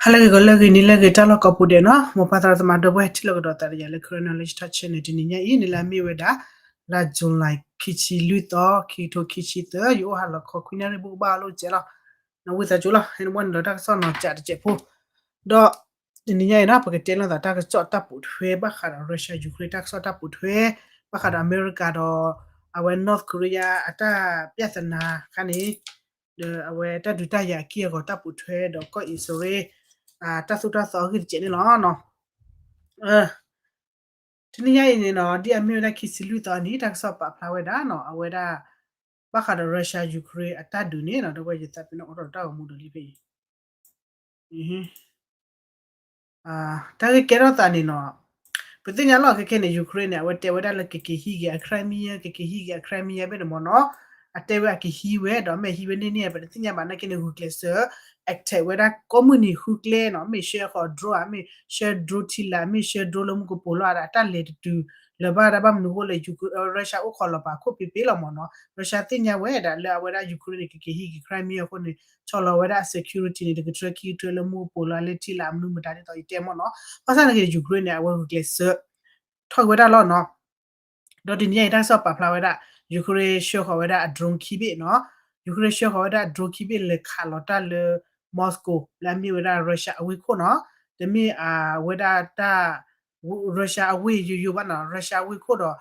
ဟါလၢအဂ့ၤ ဂီၤလၢအဂ့ၤ နံၤလၢအဂ့ၤ တၢ်လီၢ်ကိးပူၤဒဲးနီၤ, မိၢ်ပၢ်သရၣ်သမါဒီပုၢ်ဝဲၢ် ထံၣ်လိာ်ကဒီးသးဒီးယၤလၢ Karen Knowledge Talk Channel တနံၤညါအံၤ န့ၣ်လၢအမ့ၢ်ဝဲဒၣ် လါ July ခံဆံလွံၢ်သီ ခံကထိခံဆံသၢ, ယအိၣ်ဟါလီၤခီ ခွံနၣ်ရံၣ် ဘူးကဘၣ် အလီၢ်ကဲလီၤ. နဝံသးစူၤလီၤ ဟဲနဘၣ်နုာ်လီၤတၢ်ကစီၣ်နီၤ ကးတစဲးဖိ, ဒီးတနံၤညါအံၤနီၤ ပကတဲလိာ်သးတၢ်ကစီၣ်တၢ်ပိာ်ထွဲဘၣ်ဃးဒီး Russia Ukraine တၢ်ကစီၣ်တၢ်ပိာ်ထွဲ, ဘၣ်ဃးဒီးအမဲရကၤဒီး အဝဲ North Korea အတၢ် ပြဿနာ ခါန့ၣ် ဒီးအဝဲတၢ်ဒုးတၢ်ယၤအက့ၢ်အဂီၤတၢ်ပိာ်ထွဲ ဒီးကီၢ်အံၣ်စရ့လး တၢ်သိၣ်တၢ်သီအဂ့ၢ်တစဲးန့ၣ်လီၤ. တနံၤညါအံၤန့ၣ်နီၤ ဒ်အမ့ၢ်ဝဲဒၣ်ခံဆံလွံၢ်သီအနံၤ တၢ်ကစီၣ်ပာ်ဖျါဝဲဒၣ်နီၤ အဝဲဒၣ် ဘၣ်ဃးဒီး Russia Ukraine အတၢ်ဒုးန့ၣ်နီၤ ဒီပုၢ်ဝဲၢ် ယသးပ့ၤနီၣ်အိးထီၣ်တၢ်ဂီၤမူဒီးလံဖဲအံၤ တၢ်ဂ့ၢ်ကဲထီၣ်သးန့ၣ်နီၤ ပသ့ၣ်ညါလီၤ ခဲခဲန့ၣ် Ukraine န့ၣ် အဝဲတဲဝဲဒၣ်လၢကက့ၤဟံးက့ၤအ Crimea, ကက့ၤဟံးက့ၤအ Crimea ဖဲန့ၣ်မ့ၢ်နီၤ, အတဲဝဲအကဟံးဝဲ ဒီးမ့ၢ်ဟံးဝဲန့ၣ်န့ၣ် ပတသ့ၣ်ညါဘၣ်နာ်က့န့ၣ် ဂုာ်ကျဲးစၢး attack ဝဲဒၣ်ကိးမုၢ်နံၤဃုကျဲနီၤ, မ့ၢ်ဆှၢဃီၤ drone ဧါ, မ့ၢ်ဆှၢ drone ထံလာ်, မ့ၢ်ဆှၢ drone လၢမူကပိာ်လီၤ အတၢ်လဲၤတတုၤလၢၤဘၣ်ဒၣ် ဘၣ်မနုၤအဃိလဲၣ် Russia အိၣ်ခိးလီၤပာ်ခိၣ်ဖံးဖံးလီၤမ့ၢ်နီၤ, Russia သ့ၣ်ညါဝဲဒၣ်လၢအဝဲဒၣ် Ukraine န့ၣ် ကက့ၤဟံးက့ၤ Crimea အဃိန့ၣ် ဆီၣ်လီၤဝဲဒၣ်အ security န့ၣ် တကထၢခံကထၢလၢမူကပိာ်လီၤ လၢထံလာ်မနုၤမတၤဒ်သိးယတဲမ့ၢ်နီၤ, ဘၣ်ဆၣ်နာ်က့န့ၣ် Ukraine န့ၣ် အဝဲဂုာ်ကျဲးစၢး ထီၣ်ဝဲဒၣ်လီၤနီၤ. ဒီးတနံၤညါအံၤ တၢ်ကစီၣ်ပာ်ဖျါဝဲဒၣ် Ukraine ဆှၢဃီၤဝဲဒၣ်အ drone ခံဘ့ၣ်နီၤ, Ukraine ဆှၢဃီၤဝဲဒၣ်အ drone ခံဘ့ၣ် လဲၤခးလီၤတၢ်လၢ Moscow လၢအမ့ၢ်ဝဲဒၣ် Russia အဝ့ၢ်ခိၣ်နီၤ, တမ့ၢ်အဝဲဒၣ်တၢ် Russia အဝ့ၢ်ယိယိဘၣ်နီၤ, Russia အဝ့ၢ်ခိၣ်ဒီး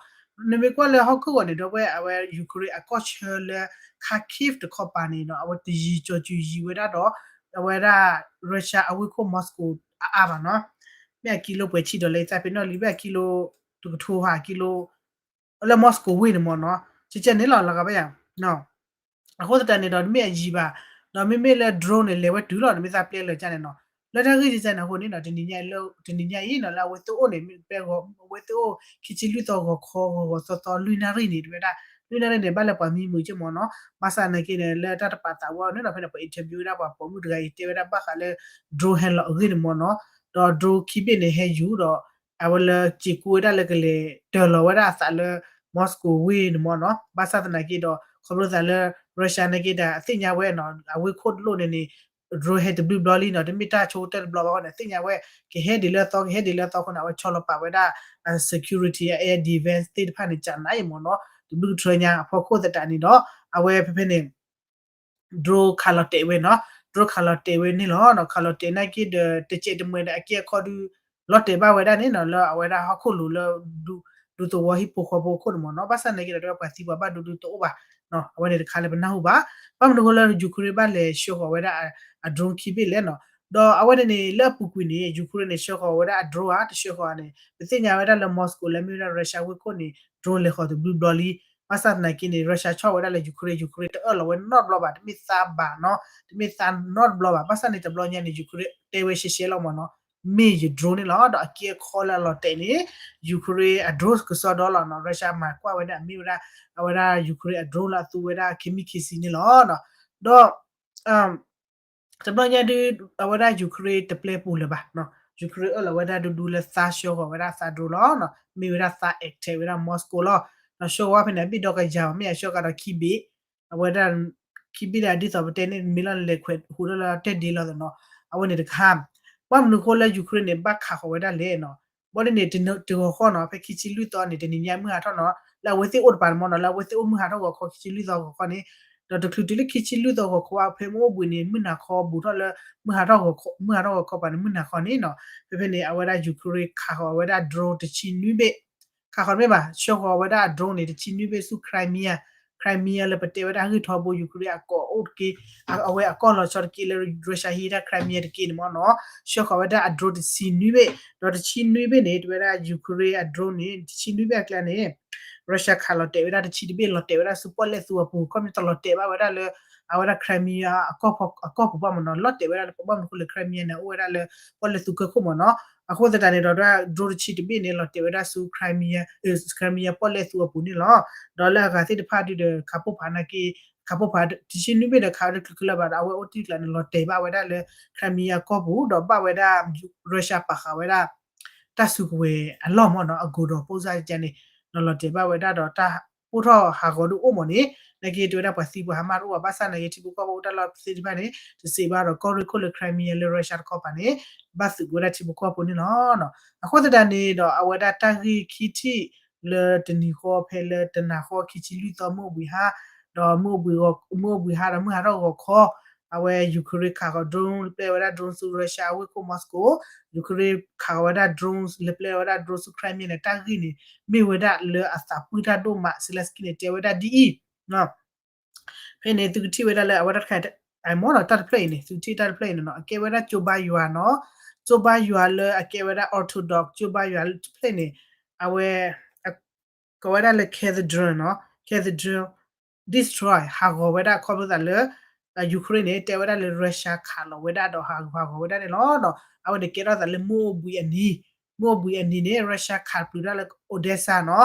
နမ့ၢ်ကွၢ်လၢဟီၣ်ခိၣ်ဂီၤန့ၣ် ဒီပုၢ်ဝဲၢ် အဝဲ Ukraine အကီၢ်ဆၢလၢ Kharkiv တခီပၤန့ၣ်နီၤ အဝဲတယံၤကၠီၤစုၤယံၤဝဲဒၣ်ဒီး အဝဲဒၣ် Russia အဝ့ၢ်ခိၣ် Moscow အါအါဘၣ်နီၤ, မ့ၢ်အကံလိပှဲၤဆံဒီးလၢယသးပ့ၤနီၣ်လံ မ့ၢ်အကံလိတကထိဟးကံလိ လၢ Moscow ဝ့ၢ်န့ၣ်မ့ၢ်နီၤ, ကဲကဲန့ၣ်လီၤ လီၤဂာ်ဘၣ်ယၤ အဃိသတးန့ၣ်ဒီး တမ့ၢ်အယံၤဘၣ်, ဒီးမ့မ့ၢ်လၢ drone န့ၣ် လဲၤဝဲတုၤလီၤ နမ့ၢ်သးပျဲလၢၤကန့ၣ်နီၤ, လၢတၢ်ဂ့ၢ်ကဲကဲန့ၣ်အဃိန့ၣ်နီၤ တနံၤညါအံၤနီၤ လၢအဝဲသ့ၣ်အိၣ်န့ၣ် မ့ၢ်ပဲဂီၤ အဝဲသ့ၣ်အိၣ် ခံဆံလွံၢ်သီဂီၤခီ ဂီၤဂီၤသီသီ လွံၢ်နၣ်ရံၣ်န့ၣ် တဝဲဒၣ် လွံၢ်နၣ်ရံၣ်န့ၣ် ဘၣ်လၢပှၤမံမုာ်က့မ့ၢ်နီၤ, ဘၣ်ဆၣ်သနာ်က့န့ၣ် လၢတၢ်တပာ်သးဝဲအီၤန့ၣ်နီၤ ဖဲန့ၣ် ပှၤ interview ဝဲဒၣ်ပှၤပိာ်မုၣ်တဂၤအံၤ တဲဝဲဒၣ်ဘၣ်ဃးလၢ drone ဟဲလီၤအဂ့ၢ်န့ၣ်မ့ၢ်နီၤ, ဒီး drone ခံဘ့ၣ်န့ၣ် ဟဲယူၤဒီး အဝဲလၢစ့ၤကူဝဲဒၣ်လၢကလဲၤတၢၤလီၤဝဲဒၣ်အသးလၢ Moscow ဝ့ၢ်န့ၣ်မ့ၢ်နီၤ, ဘၣ်ဆၣ်သနာ်က့ဒီး ခီဖျိသးလၢ Russia နာ်က့ဒီး အသ့ၣ်ညါဝဲနီၤ အဝ့ၢ်ခိၣ်တလိၣ်န့ၣ်န့ၣ် drone ဟဲတဘျုးဘျီလံနီၤ, တမ့ၢ်တၢ်ဆိကတၢၢ်တဘျီဘၣ်အဃိန့ၣ် အသ့ၣ်ညါဝဲ ကဟဲဒ်လၢအသီ ကဟဲဒ်လၢအသီအဃိန့ၣ် အဝဲဆီလီၤပာ်ဝဲဒၣ် security အ air defense သ့ၣ်တဖၣ်န့ၣ် ကနးအံၤမ့ၢ်နီၤ, တဘျုးကထၢညါအဖီခိၣ်သတးန့ၣ်ဒီး အဝဲဖဲဖဲန့ၣ် drone ခးလီၤတဲာ်ဝဲနီၤ, drone ခးလီၤတဲာ်ဝဲန့ၣ်လီၤ, ခးလီၤတဲာ်နာ်က့ဒီး တစဲးတမှဲဒီးအက့အခီဒုး လီၤတဲာ်ဘၣ်ဝဲဒၣ်န့ၣ်နီၤ လၢအဝဲဒၣ်ဟီၣ်ခိၣ်လိၤလၢ ဒူသဝီဟံၣ်ဖိဃီဖိအခိၣ်န့ၣ်မ့ၢ်နီၤ, ဘၣ်ဆၣ်နာ်က့ဒီး တဝဲပှၤသံပှၤဘၣ်ဒိဒုးတအိၣ်ဘၣ်, အဝဲန့ၣ်တခါလၢပနၢ်ဟူဘၣ်, ဘၣ်မနုၤအဃိလၢ Ukraine ဘၣ်လဲၤဆှၢဃီၤဝဲဒၣ်အ drone ခံဘ့ၣ်လဲၣ်နီၤ, ဒီးအဝဲန့ၣ်န့ၣ် လၢအပူၤကွံာ်န့ၣ် Ukraine န့ၣ် ဆှၢဃီၤဝဲဒၣ်အ drone ဧါ တဆှၢဃီၤဧါန့ၣ် ပသ့ၣ်ညါဝဲဒၣ်လၢ Moscow လၢအမ့ၢ်ဝဲဒၣ် Russia ဝ့ၢ်ခိၣ်န့ၣ် drone လဲၤဃီၤတဘျုးဘျီလံ, ဘၣ်ဆၣ်သနာ်က့န့ၣ် Russia ဆီၣ်ဝဲဒၣ်လၢ Ukraine, Ukraine တအၢၣ်လီၤဝဲနီတဘျီဘၣ်, တမ့ၢ်သးဘၣ်နီၤ, တမ့ၢ်သးနီတဘျီဘၣ်, ဘၣ်ဆၣ်န့ၣ်တဘျီညါန့ၣ် Ukraine တဲဝဲရှဲရှဲလီၤမ့ၢ်နီၤ, မ့ၢ်ယ drone န့ၣ်လီၤ, ဒီးအက့အခီလၢအလီၤတဲာ်န့ၣ် Ukraine အ drone ကစီဒီလီၤနီၤ, Russia မၤကွၢ်ဝဲဒၣ်အမ့ၢ်ဝဲဒၣ် အဝဲဒၣ် Ukraine အ drone လၢအသူဝဲဒၣ် ခဲမံၣ်ခံဆံန့ၣ်လီၤ, ဒီး တဘျီညါဒုး အဝဲဒၣ် Ukraine တပျဲပူၤလၢၤဘၣ်, Ukraine အၢၣ်လီၤဝဲဒၣ်ဒူဒူလၢသးဆှၢဃီၤဝဲဒၣ်သး drone လီၤ, မ့ၢ်ဝဲဒၣ်သး attack ဝဲဒၣ် Moscow လီၤ, ဒီးဆှၢဃီၤဖဲန့ၣ် အဘ့ၣ်ဒီကယၤဘၣ် မ့ၢ်အဆှၢဃီၤဒီးခံဘ့ၣ်, အဝဲဒၣ် ခံဘ့ၣ်ဒၣ်ဒ်သိးပတဲန့ၣ် မ့ၢ်လီၤလဲၤခွဲးဟူးဒီးလၢတဲဒ့လီၤသနီၤ, အဝဲန့ၣ်တခါ, ဘၣ်မနုၤအဃိလၢ Ukraine န့ၣ် ဘၣ်ခးဃီၤဝဲဒၣ်လဲၣ်နီၤ, ဘၣ်ဒ်န့ၣ် တဂီၤဃီနီၤ ဖဲခံဆံလွံၢ်သီန့ၣ် တနံၤညါမုၢ်ဟါထီၣ်နီၤ လၢအဝဲသ့ၣ်အိၣ်တပၤန့ၣ်မ့ၢ်နီၤ လၢအဝဲသ့ၣ်အိၣ်မုၢ်ဟါထီၣ်ဂီၤခီ ခံဆံလွံၢ်သီဂီၤခီန့ၣ်, ဒီးတချုးတုၤလၢခံဆံလွံၢ်သီဂီၤခီ ဖဲမ့ၢ်အိၣ်ဘှံးန့ၣ် မုၢ်နၤခီဘူးထီၣ်လၢ မုၢ်ဟါထီၣ်ဂီၤခီ မုၢ်ဟါထီၣ်ဂီၤခီပၤန့ၣ် မုၢ်နၤခီန့ၣ်နီၤ, ဖဲဖဲန့ၣ် အဝဲဒၣ် Ukraine ခးဃီၤဝဲဒၣ် drone တဆံနွံဘ့ၣ်, ခးဃီၤတမ့ၢ်ဘၣ် ဆှၢဃီၤဝဲဒၣ်အ drone န့ၣ် တဆံနွံဘ့ၣ်ဆူ Crimea, Crimea လၢပတဲဝဲဒၣ်ဂ့ၢ်ထီဘိ Ukraine အကိးအိၣ်တက့ၢ်, အဝဲအကီၢ်လီၤဆီတက့ၢ်လၢ Russia ဟံးဒၣ် Crimea တက့ၢ်န့ၣ်မ့ၢ်နီၤ, ဆှၢဃီၤဝဲဒၣ်အ drone တဆံနွံဘ့ၣ်, ဒီးတဆံနွံဘ့ၣ်န့ၣ် တဝဲဒၣ် Ukraine အ drone န့ၣ် တဆံနွံဘ့ၣ်အကျါန့ၣ် Russia ခးလီၤတဲာ်ဝဲဒၣ်တဆံတဘ့ၣ် လီၤတဲာ်ဝဲဒၣ်ဆူပီၣ်လဲၣ်သူအပူၤ ခီပညီတလီၤတဲာ်ဘၣ်ဝဲဒၣ်လၢ အဝဲဒၣ် Crimea အကီၢ်ပူၤဘၣ်မ့ၢ်နီၤ, လီၤတဲာ်ဝဲဒၣ်လၢပဘၣ်မနုၤအဃိလဲၣ် Crimea န့ၣ် အိၣ်ဝဲဒၣ်လၢပီၣ်လဲၣ်သူကၢၢ်ခိၣ်မ့ၢ်နီၤ, အဃိသတးန့ၣ်ဒီး drone တဆံတဘ့ၣ်န့ၣ် လီၤတဲာ်ဝဲဒၣ်ဆူ Crimea, Crimea ပီၣ်လဲၣ်သူအပူၤန့ၣ်လီၤ, ဒီးလၢအဂၤသ့ၣ်တဖၣ်ဒုးဒီး ခးပိၢ်ဖးနာ်က့ ခးပိၢ်ဖး တဆံနွံဘ့ၣ်ဒီးခးဝဲဒၣ်ချုးချုးလၢၤဘၣ်ဒီး အဝဲအိၣ်တံၢ်ကျါန့ၣ် လီၤတဲာ်ဘၣ်ဝဲဒၣ်လၢ Crimea ကီၢ်ပူၤ ဒီးဘၣ်ဝဲဒၣ် Russia ပာ်ဃာ်ဝဲဒၣ် တၢ်စုကဝဲၤအလီၢ်မ့ၢ်နီၤ, အကိာ်ဒီးပိၢ်စၢ်န့ၣ် လီၤတဲာ်ဘၣ်ဝဲဒၣ်ဒီးတၢ်ပိၢ်ထီၣ်ဟးဂီၤဒုးအိၣ်မ့ၢ်န့ၣ် နာ်က့ တဲဝဲဒၣ်ပှၤသံပှၤဟါမၢ်တအိၣ်ဘၣ် ဘၣ်ဆၣ်နာ်က့ ထံဖိကီၢ်ဖိအိၣ်တၢ်လီၢ်သ့ၣ်တဖၣ်န့ၣ် တစံးဘၣ်ဒီး ကီၢ်ရ့ၣ်ခိၣ်လၢ Crimea လၢ Russia တခီပၤန့ၣ် ဘၣ်သုးက့ၤဝဲဒၣ်ထံဖိကီၢ်ဖိန့ၣ်လီၤ. အဃိသတးန့ၣ်ဒီး အဝဲဒၣ်တၢ်ဂ့ၢ်ခံထံၣ်လၢတနံၤဃီ ဖဲလၢတနၤဃီ ခံဆံလွံၢ်သီ မုၢ်အိၣ်ဘှံးဟါ ဒီးမုၢ်အိၣ်ဘှံးဟါဒီးမုၢ်ဟါထီၣ်ဂီၤခီ အဝဲ Ukraine ခးဃီၤ drone လဲၤပျဲဝဲဒၣ် drone ဆူ Russia အဝ့ၢ်ခိၣ် Moscow, Ukraine ခးဃီၤဝဲဒၣ် drone လဲၤပျဲဝဲဒၣ် drone ဆူ Crimea န့ၣ် တၢ်ဂ့ၢ်န့ၣ် မ့ၢ်ဝဲဒၣ်လၢအသးပှၢ်တၢ်ဒိၣ်မး Zelensky န့ၣ် တဲဝဲဒၣ်ဒ်အံၤ ဖဲန့ၣ် သုကထံၣ်ဝဲဒၣ်လၢအဝဲဒၣ်တခါ မ့ၢ်နီၤ တၢ်တဖျၢၣ်အံၤန့ၣ် သုကထံၣ်တၢ်တဖျၢၣ်အံၤန့ၣ်နီၤ အကဲဝဲဒၣ်ကၠိဘါယွၤနီၤ, ကၠိဘါယွၤလၢအကဲဝဲဒၣ် Orthodox ကၠိဘါယွၤတဖျၢၣ်န့ၣ် အဝဲ ကိးဝဲဒၣ်လၢ cathedral နီၤ cathedral destroy ဟးဂီၤဝဲဒၣ်ခီဖျိသးလၢ Ukraine န့ၣ် တဲဝဲဒၣ်လၢ Russia ခးလီၤဝဲဒၣ်ဒီးဟးဂီၤဟးဂီၤဝဲဒၣ်န့ၣ်လီၤ. အဝဲန့ၣ်ကဲထီၣ်သးလၢမုၢ်အိၣ်ဘှံးအနံၤ, မုၢ်အိၣ်ဘှံးအနံၤန့ၣ် Russia ခးပျုၤတၢ်လၢ Odesa နီၤ,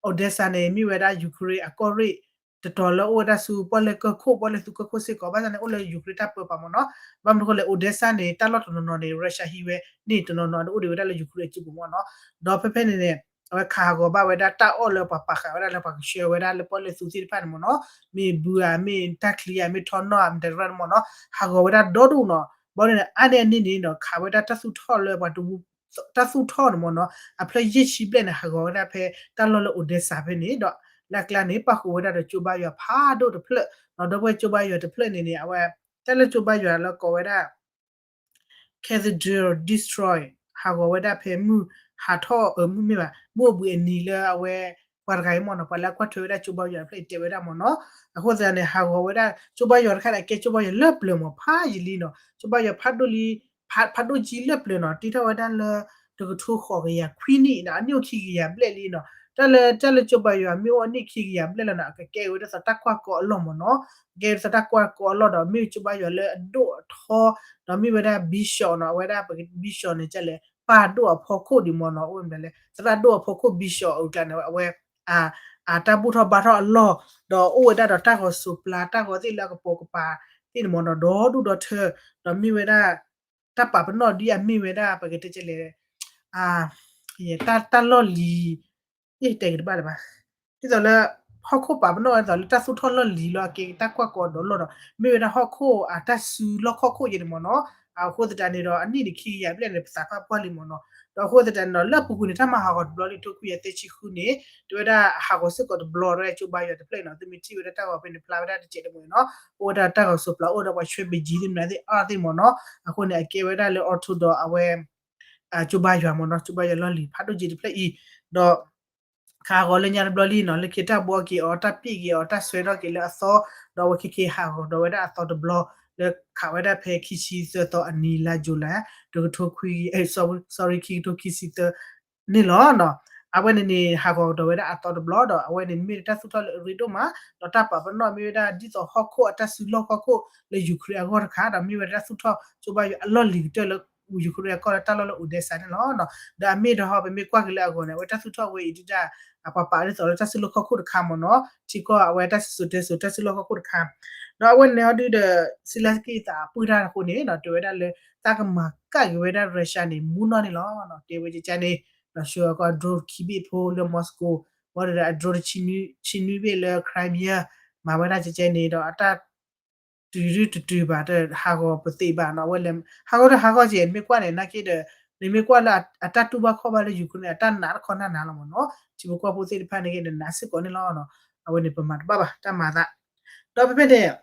Odesa န့ၣ် မ့ၢ်ဝဲဒၣ် Ukraine အကီၢ်ရ့ၣ် တတီၤလၢအိၣ်ဝဲဒၣ်ဆူပီၣ်လဲၣ်ကၢၢ်ခိၣ် ပီၣ်လဲၣ်သူကၢၢ်ခိၣ်စ့ၢ်ကီး ဘၣ်ဆၣ်န့ၣ် အိၣ်လၢ Ukraine တၢ်ပၢပၤမ့ၢ်နီၤ, ဘၣ်မနုၤအဃိလဲၣ် Odesa န့ၣ် တၢ်လီၢ်တနီၤနီၤန့ၣ် Russia ဟံးဝဲန့ၣ် တနီၤနီၤန့ၣ် အိၣ်ဒံးဝဲဒၣ်လၢ Ukraine အစုပူၤမ့ၢ်နီၤ, ဒီးဖဲဖဲန့ၣ်န့ၣ် အဝဲခးဟးဂီၤဘၣ်ဝဲဒၣ်တၢ်အီၣ်လၢပှၤပာ်ဃာ်ဝဲဒၣ်လၢပှၤကဆှၢဝဲဒၣ်လၢပီၣ်လဲၣ်သူသ့ၣ်တဖၣ်န့ၣ်မ့ၢ်နီၤ, မ့ၢ်ဘုဧါ မ့ၢ်တၢ်ချံဧါ မ့ၢ်ထီနီၣ်ဧါ မ့ၢ်တရၢန့ၣ်မ့ၢ်နီၤ, ဟးဂီၤဝဲဒၣ်ဒီဒူၣ်နီၤ, ဘီန့ၣ် အါန့ၢ်အန့ၣ်န့ၣ်ဒီး ခးဝဲဒၣ်တၢ်သူၣ်ထီၣ်လၢပှၤတဝူ တၢ်သူၣ်ထီၣ်န့ၣ်မ့ၢ်နီၤ အဖျၢၣ်ယဲၢ်ဆံဘျဲၣ်န့ၣ် ဟးဂီၤဝဲဒၣ်ဖဲတၢ်လီၢ်လၢ Odesa ဖဲန့ၣ်ဒီး လၢအကျါန့ၣ် ပၣ်ဃုာ်ဝဲဒၣ်ဒီးကၠိဘါယွၤဖးဒိၣ်တဖျၢၣ်နီၤ, ဒီပုၢ်ဝဲၢ်ကၠိဘါယွၤတဖျၢၣ်န့ၣ်န့ၣ် အဝဲ တၢ်လၢကၠိဘါယွၤလၢကိးဝဲဒၣ် cathedral destroy ဟးဂီၤဝဲဒၣ်ဖဲမုၢ်ဟးထီၣ် မ့ၢ်ဘၣ် မုၢ်အိၣ်ဘှံးအနံၤလၢအဝဲ ပှၤတဂၤအံၤမ့ၢ်နီၤ ပှၤလၢအကွၢ်ထွဲဝဲဒၣ်ကၠိဘါယွၤတဖျၢၣ်အံၤတဲဝဲဒၣ်မ့ၢ်နီၤ, အဃိသတးန့ၣ် ဟးဂီၤဝဲဒၣ်ကၠိဘါယွၤတခါန့ၣ် အကဲကၠိဘါယွၤလၢပျၢၤမ့ၢ်ဖးယံာ်လံနီၤ, ကၠိဘါယွၤဖးဒိၣ်လံ ဖးဒိၣ်ကံလၢပျၢၤနီၤ တ့ထီၣ်ဝဲဒၣ်လၢ တကထိဃိးကယၤခွံနံၣ်နီၤ အနံၣ်အိၣ်ခံကယၤဘျဲၣ်လံနီၤ, တၢ်လၢ တၢ်လၢကၠိဘါယွၤမ့ၢ်အိၣ်အနံၣ်ခံကယၤဘျဲၣ်လီၤနီၤ အကကဲဝဲဒၣ်သတးကွၢ်ကီအလီၢ်မ့ၢ်နီၤ, ကဲသတးကွၢ်ကီအလီၢ်ဒီး မ့ၢ်ကၠိဘါယွၤလၢအဒိၣ်အထီ ဒီးမ့ၢ်ဝဲဒၣ် bishop နီၤ အဝဲဒၣ် bishop န့ၣ် ကလဲၣ် ပၢ်ဒိၣ်အဖီခိၣ်ဒံးမ့ၢ်နီၤ အိၣ်မနုၤလဲၣ် သရၣ်ဒိၣ်အဖီခိၣ် bishop အကျါန့ၣ် အဝဲ အတၢ်ဘူၣ်ထီၣ်ဘါထီၣ်အလီၢ် ဒီးအိၣ်ဝဲဒၣ်ဒီးတၢ်ဂီၤစိးပျၤ တၢ်ဂီၤသ့ၣ်လၢအကပိာ်ကပၤသ့ၣ်န့ၣ်မ့ၢ်နီၤ ဒီဒူၣ်ဒီထၢ ဒီးမ့ၢ်ဝဲဒၣ် တၢ်ပာ်ပနီၣ်ဒ်အမ့ၢ်ဝဲဒၣ် ပကတဲလဲၣ် တၢ်လီၢ်လံၤ တဲက့ၤတဘၣ်လၢၤဘၣ် ဒ်သိးလၢ ဟီၣ်ခိၣ်ပာ်ပနီၣ်ဝဲဒ်သိးလၢ တၢ်သူၣ်ထီၣ်လီၢ်လံၤလီၤ အကဲတၢ်ကွၢ်ကီဒီးလီၢ်ဒီး မ့ၢ်ဝဲဒၣ်ဟီၣ်ခိၣ်အတၢ်စုလီၢ်ခီၣ်ခိၣ်ယဲန့ၣ်မ့ၢ်နီၤ, အဃိသတးန့ၣ်ဒီး အနံၣ်န့ၣ်ခံကယၤဘျဲၣ်န့ၣ် ပသးပှၢ်ပှၢ်လံမ့ၢ်နီၤ, ဒီးအဃိသတးန့ၣ်ဒီး လၢအပူၤကွံာ်န့ၣ် တၢ်မၤဟးဂီၤတဘျီလံ ထိခွံကယၤသၢဆံဃုန့ၣ် တဲဝဲဒၣ်ဟးဂီၤစ့ၢ်ကီးတဘျီ တဲဝဲဒၣ်ကၠိဘါယွၤတဖျၢၣ်အံၤနီၤ, သုမ့ၢ်ထံၣ်ဝဲဒၣ်တၢ်ဂီၤဖဲန့ၣ် ဖျါဝဲဒၣ်တစဲးတမှဲၤနီၤ, အိၣ်ဝဲဒၣ်တၢ်ဂီၤစိးပျၤ အိၣ်ဒီးပှၤဆွဲဘ့ၣ်ကၠံသ့ၣ်မနုၤသ့ၣ်အါသ့ၣ်မ့ၢ်နီၤ, အဃိန့ၣ် အကဲဝဲဒၣ်လၢ Orthodox အဝဲ ကၠိဘါယွၤမ့ၢ်နီၤ, ကၠိဘါယွၤလီၢ်လံၤဖးဒိၣ်ကၠံတဖျၢၣ်အံၤ, ဒီး ခးဂီၤလၢညါတဘျီလံနီၤ, လၢခံတၢ်ဘှီက့ၤအီၤ တၢ်ပံၣ်က့ၤအီၤ တၢ်ဆွဲထီၣ်က့ၤလၢအသီ, ဒီးအဝဲခဲက့ၤဟးဂီၤဒီးဝဲဒၣ်အသီတဘျီ, လၢခးဝဲဒၣ်ဖဲခံဆံသၢသီအနံၤ လါ July တကထိခွံ, sorry ခံကထိခံဆံသၢန့ၣ်လီၤ. အဝဲန့ၣ်န့ၣ် ဟးဂီၤဒီးဝဲဒၣ်အသီတဘျီဒီး အဝဲန့ၣ်မ့ၢ်တၢ်သူၣ်ထီၣ်လၢအရ့ဒိၣ်မး, ဒီးတၢ်ပာ်ပနီၣ်မ့ၢ်ဝဲဒၣ်ဒ်သိးဟီၣ်ခိၣ်အတၢ်စုလီၢ်ခီၣ်ခိၣ်လၢ Ukraine အဂီၢ်တခါ, ဒီးမ့ၢ်ဝဲဒၣ်တၢ်သူၣ်ထီၣ်ကၠိဘါယွၤအလီၢ်လံၤကတၢၢ်လၢ Ukraine အကီၢ်လၢတၢ်လီၢ်လၢ Odesa န့ၣ်လီၤ. ဒီးအမ့ၢ်တဟီ ပမ့ၢ်ကွၢ်က့ၤလၢအဂီၢ်န့ၣ် အဝဲတၢ်သူၣ်ထီၣ်ဝဲအံၤဒ်တၢ် ပှၤပာ်ဒ်သိးလၢတၢ်စုလီၢ်ခီၣ်ခိၣ်တခါမ့ၢ်နီၤ, ထံကီၢ်အဝဲတၢ်စံၣ်စိၤတဲစိၤတၢ်စုလီၢ်ခီၣ်ခိၣ်တခါ, ဒီးအဝဲန့ၣ်အီၤဒုဒီး Zelensky သးပှၢ်တၢ်အဃိန့ၣ် တဲဝဲဒၣ်လၢ တၢ်ကမၤကၣ်က့ၤဝဲဒၣ် Russia န့ၣ် မူနီၢ်န့ၣ်လီၤ. တဲဝဲကကန့ၣ် ဒီးဆှၢကီး drone ခံဘ့ၣ်ဖိလၢ Moscow, ဝံၤဒီး drone တဆံနွံဘ့ၣ်လၢ Crimea, မၤဝဲဒၣ်ကကန့ၣ်ဒီး အတၢ် တုၤဒုတတုၤဘၣ် တဟးဂီၤပသ့ဘၣ်နီၤ, အဝဲလဲၤ ဟးဂီၤဒီးဟးဂီၤက့ၤ နမ့ၢ်ကွၢ်န့ၣ် နာ်က့ဒီး နမ့ၢ်ကွၢ်လၢအတၢ်တူၢ်ဘၣ်ခီၣ်ဘၣ်လၢ Ukraine န့ၣ် အတၢ်နးတခီနၢ်နးလီၤမ့ၢ်နီၤ, ထံဖိကီၢ်ဖိသ့ၣ်တဖၣ်န့ၣ်က့ၤဒီးနးစ့ၢ်ကီးန့ၣ်လီၤ. အဝဲန့ၣ်ပမၤတဘၣ်ဘၣ် တၢ်မၤသး, ဒီးဖဲဖဲန့ၣ်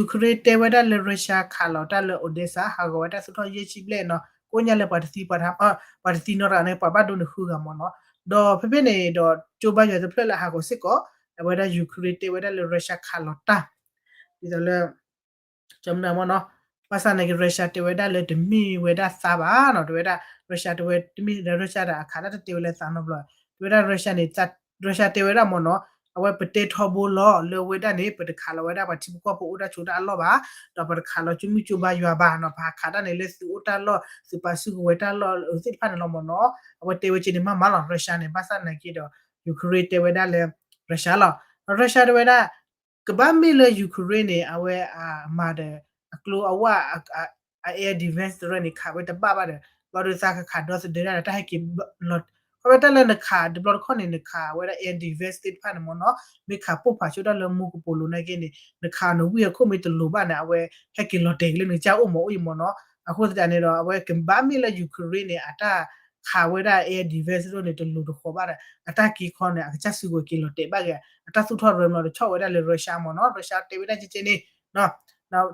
Ukraine တဲဝဲဒၣ်လၢ Russia ခးလီၤတၢ်လၢ Odesa ဟးဂီၤဝဲတၢ်သူၣ်ထီၣ်ယဲၢ်ဆံဘျဲၣ်နီၤ, ကိးညါလၢပှၤတသံ ပှၤတသံနီတဂၤန့ၣ် ပှၤဘၣ်ဒိန့ၣ်ဃုဂၤမ့ၢ်နီၤ, ဒီးဖဲဖဲန့ၣ်ဒီး ကၠိဘါယွၤတဖျၢၣ်လၢဟးဂီၤစ့ၢ်ကီး အဝဲဒၣ် Ukraine တဲဝဲဒၣ်လၢ Russia ခးလီၤတၢ် ဒ်သိးလၢ ကမနမ့ၢ်နီၤ, ဘၣ်ဆၣ်နာ်က့ Russia တဲဝဲဒၣ်လၢတမ့ၢ်ဝဲဒၣ်သးဘၣ်နီၤ, တဲဝဲဒၣ် Russia တဲဝဲ တမ့ၢ်လၢ Russia ဒီးအခးတၢ်တတဲဝဲလၢသးနီတဘျီ, တဲဝဲဒၣ် Russia န့ၣ် Russia တဲဝဲဒၣ်မ့ၢ်နီၤ, အဝဲပတဲထီဘိလီၤလၢဝဲဒၣ်န့ၣ် ပတခးလီၤဝဲဒၣ်ပှၤထံဖိကီၢ်ဖိအိၣ်တၢ်ဆိးတၢ်အလီၢ်ဘၣ်, ဒီးပတခးလီၤကၠိမုၢ်ကၠိဘါယွၤဘၣ်နီၤ, ပဟးခးတၢ်န့ၣ်လၢသုးအိၣ်တၢ်လီၢ် သုးပာ်စုကဝဲၤတၢ်လီၢ်သ့ၣ်တဖၣ်န့ၣ်လီၤမ့ၢ်နီၤ, အဝဲတဲဝဲက့န့ၣ်မ့ၢ်မးလီၤ Russia န့ၣ်, ဘၣ်ဆၣ်နာ်က့ဒီး Ukraine တဲဝဲဒၣ်လၢ Russia လီၤ, Russia တဲဝဲဒၣ် ကဘၣ်မ့ၢ်လၢ Ukraine န့ၣ် အဝဲအမၤဒီး အကျိအဝၣ် အ air defense တရၢန့ၣ် ခးဝဲတဘၣ်ဘၣ်ဒီး ဘျီဒီးသးကခးဒီသဒၢတၢ်ဒီး တၢ်ဟဲက့ၤလီၤ အဝဲတၢ်လၢနခးတဘျီတခီၣ်န့ၣ် နခးဝဲဒၣ် air defense သ့ၣ်တဖၣ်န့ၣ်မ့ၢ်နီၤ, မ့ၢ်ခးပိၢ်ဖးဆိတၢ်လၢမူကပိာ်လိၤနာ်က့န့ၣ် နခးနဝံၢ်အခိၣ်မ့ၢ်တလိၤဘၣ်န့ၣ် အဝဲဟဲက့ၤလီၤတဲာ်က့ၤလၢနကစၢ်အိၣ်မးအိၣ်အံၤမ့ၢ်နီၤ. အဃိသတးန့ၣ်ဒီး အဝဲကဘၣ်မ့ၢ်လၢ Ukraine န့ၣ် အတၢ်ခးဝဲဒၣ် air defense ဒိၣ်န့ၣ် တလိၤတဃီၤဘၣ်ဒီး အတၢ်က့ၤခီန့ၣ် အကစၢ်စုကဝဲၤက့ၤလီၤတဲာ်ဘၣ်က့ၤ အတၢ်သူၣ်ထီၣ်ရၢမး တဆီၣ်ဝဲဒၣ်လၢ Russia မ့ၢ်နီၤ, Russia တဲဝဲဒၣ်ကဲကဲန့ၣ်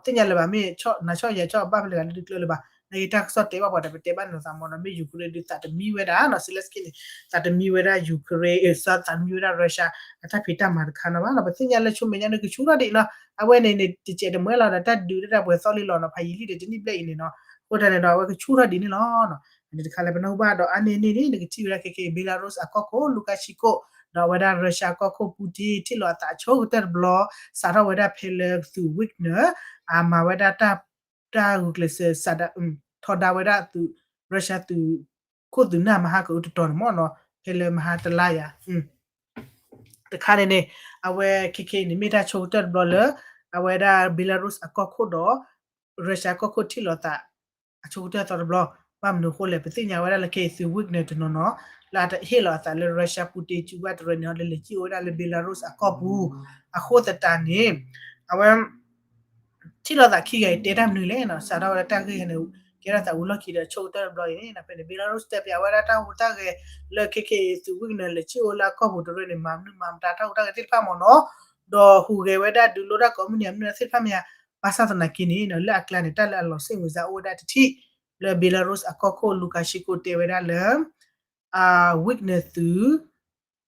သ့ၣ်ညါလၢၤဘၣ် မ့ၢ်နဆီၣ်ယၤဆီၣ်ဘၣ်ဖဲလဲၣ်ဂၤလၢဒုးကျၢၤလၢၤဘၣ် နာ်က့တၢ်ကစီၣ်တဲဘၣ်ပှၤဒီး ပတဲဘၣ်နသးမ့ၢ်နီၤ, မ့ၢ် Ukraine ဒုးသးတမံဝဲဒၣ်နီၤ, Zelensky န့ၣ် သးတမံဝဲဒၣ် Ukraine သးတမံဝဲဒၣ် Russia အတၢ်ဖံးတၢ်မၤတခါနီၤဘၣ်နီၤ, ပသ့ၣ်ညါလၢဆိမဲာ်ညါန့ၣ် ကဆူၣ်ထီၣ်ဒံးနီၤ, အဝဲန့ၣ်န့ၣ် တစဲးတမှဲလီၤဒီး တၢ်ဒုးဒၣ်တၢ်ပှဲၤသီလံလီၤနီၤ, ဖးယံာ်လံဒီးတနံၣ်ဘျဲၣ်အံၤန့ၣ်နီၤ, အဃိတၢ်န့ၣ်ဒီး အဝဲကဆူၣ်ထီၣ်ဒံးန့ၣ်လီၤ. န့ၣ်တခါလၢပနၢ်ဟူဘၣ်ဒီး အါန့ၢ်န့ၣ်န့ၣ် နကထံၣ်ဝဲဒၣ်ခဲကဲ Belarus အကီၢ်ခိၣ် Lukashenko ဒီးအဝဲဒၣ် Russia ကီၢ်ခိၣ် Putin ထံၣ်လိာ်အသးဆိကတၢၢ်တဘျီ စးထီၣ်ဝဲဒၣ်ဖဲလၢသုး Wagner အမၤဝဲဒၣ်တၢ် တၢ်ဂုာ်ကျဲးစၢး ထီဒါဝဲဒၣ်သုး Russia သုး ခိၣ်သုးနၢ်မဟါကအုတတီၤန့ၣ်မ့ၢ်နီၤ, ဖဲလၢမဟါတလါယၤ တခါန့ၣ်န့ၣ် အဝဲခဲကဲအံၤန့ၣ် မ့ၢ်တၢ်ဆိကတၢၢ်တဘျီလၢ အဝဲဒၣ် Belarus အကီၢ်ခိၣ်ဒီး Russia ကီၢ်ခိၣ်ထံၣ်လိာ်သး အဆိကတၢၢ်သီတဘျီ, ဘၣ်မနုၤအဃိလဲၣ် ပသ့ၣ်ညါဝဲဒၣ်လၢခဲအံၤသုး Wagner တနီၤနီၤ လၢအတဟ့ၣ်လီၤအသးလၢ Russia Putin စုကဝဲၤတရၢန့ၣ် ဟီဒ်လဲၣ်ကံၣ်အိၣ်ဝဲဒၣ်လၢ Belarus အကီၢ်ပူၤ, အဃိသတးန့ၣ် အဝဲ ထံၣ်လိာ်သးခံဂၤအံၤတဲတၢ်မနုၤလဲၣ်နီၤ, စးထီၣ်ဝဲဒၣ်တၢ်ဂ့ၢ်န့ၣ် ကဲထီၣ်သးဝံၤလီၢ်ခံဒီးဆိကတၢၢ်တဘျီအံၤန့ၣ် ဖဲန့ၣ် Belarus တဲပၠးဝဲဒၣ်တၢ်ဟူးတၢ်ဂဲၤလၢခဲကဲအံၤသုး Wagner လဲၤကံၣ်အိၣ်လၢအကီၢ်ပူၤတရၢန့ၣ် မၤမနုၤမၤမတၤတၢ်ဟူးတၢ်ဂဲၤသ့ၣ်တဖၣ်မ့ၢ်နီၤ, ဒီးဟူးဂဲၤဝဲဒၣ်ဒုးလိတၢ်ကိးမုၢ်နံၤအမနုၤသ့ၣ်တဖၣ်မ့ၢ်ဧါ, ဘၣ်ဆၣ်သနာ်က့န့ၣ် လၢအကျါန့ၣ် တၢ်လၢအလီၤစ့ၣ်ဝံၤစါအိၣ်ဝဲဒၣ်တထံၣ် လၢ Belarus အကီၢ်ခိၣ် Lukashenko တဲဝဲဒၣ်လၢ Wagner သုး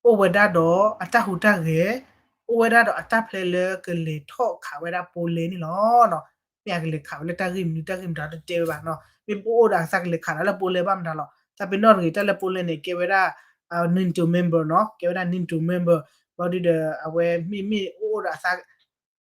အိၣ်ဝဲဒၣ်ဒီးအတၢ်ဟူးတၢ်ဂဲၤ, အိၣ်ဝဲဒၣ်ဒီးအတၢ်ဖျဲလၢကလဲၤထီၣ်ခးဝဲဒၣ် Poland န့ၣ်လီၤ. မ့ၢ်အကလဲၤခးဝဲလၢတၢ်ဂ့ၢ်မနုၤတၢ်ဂ့ၢ်မတၤတတဲဝဲဘၣ်နီၤ, မ့ၢ်ပအိၣ်ဒီးအသးကလဲၤခးဒီးလၢ Poland ဘၣ်မတၤလီၤ. တၢ်ပ့ၤနီၣ်တဂ့ၤ တၢ်လၢ Poland န့ၣ် ကဲဝဲဒၣ် NATO member နီၤ, ကဲဝဲဒၣ် NATO member ဘၣ်ဒီး အဝဲမ့မ့ၢ်အိၣ်ဒီးအသး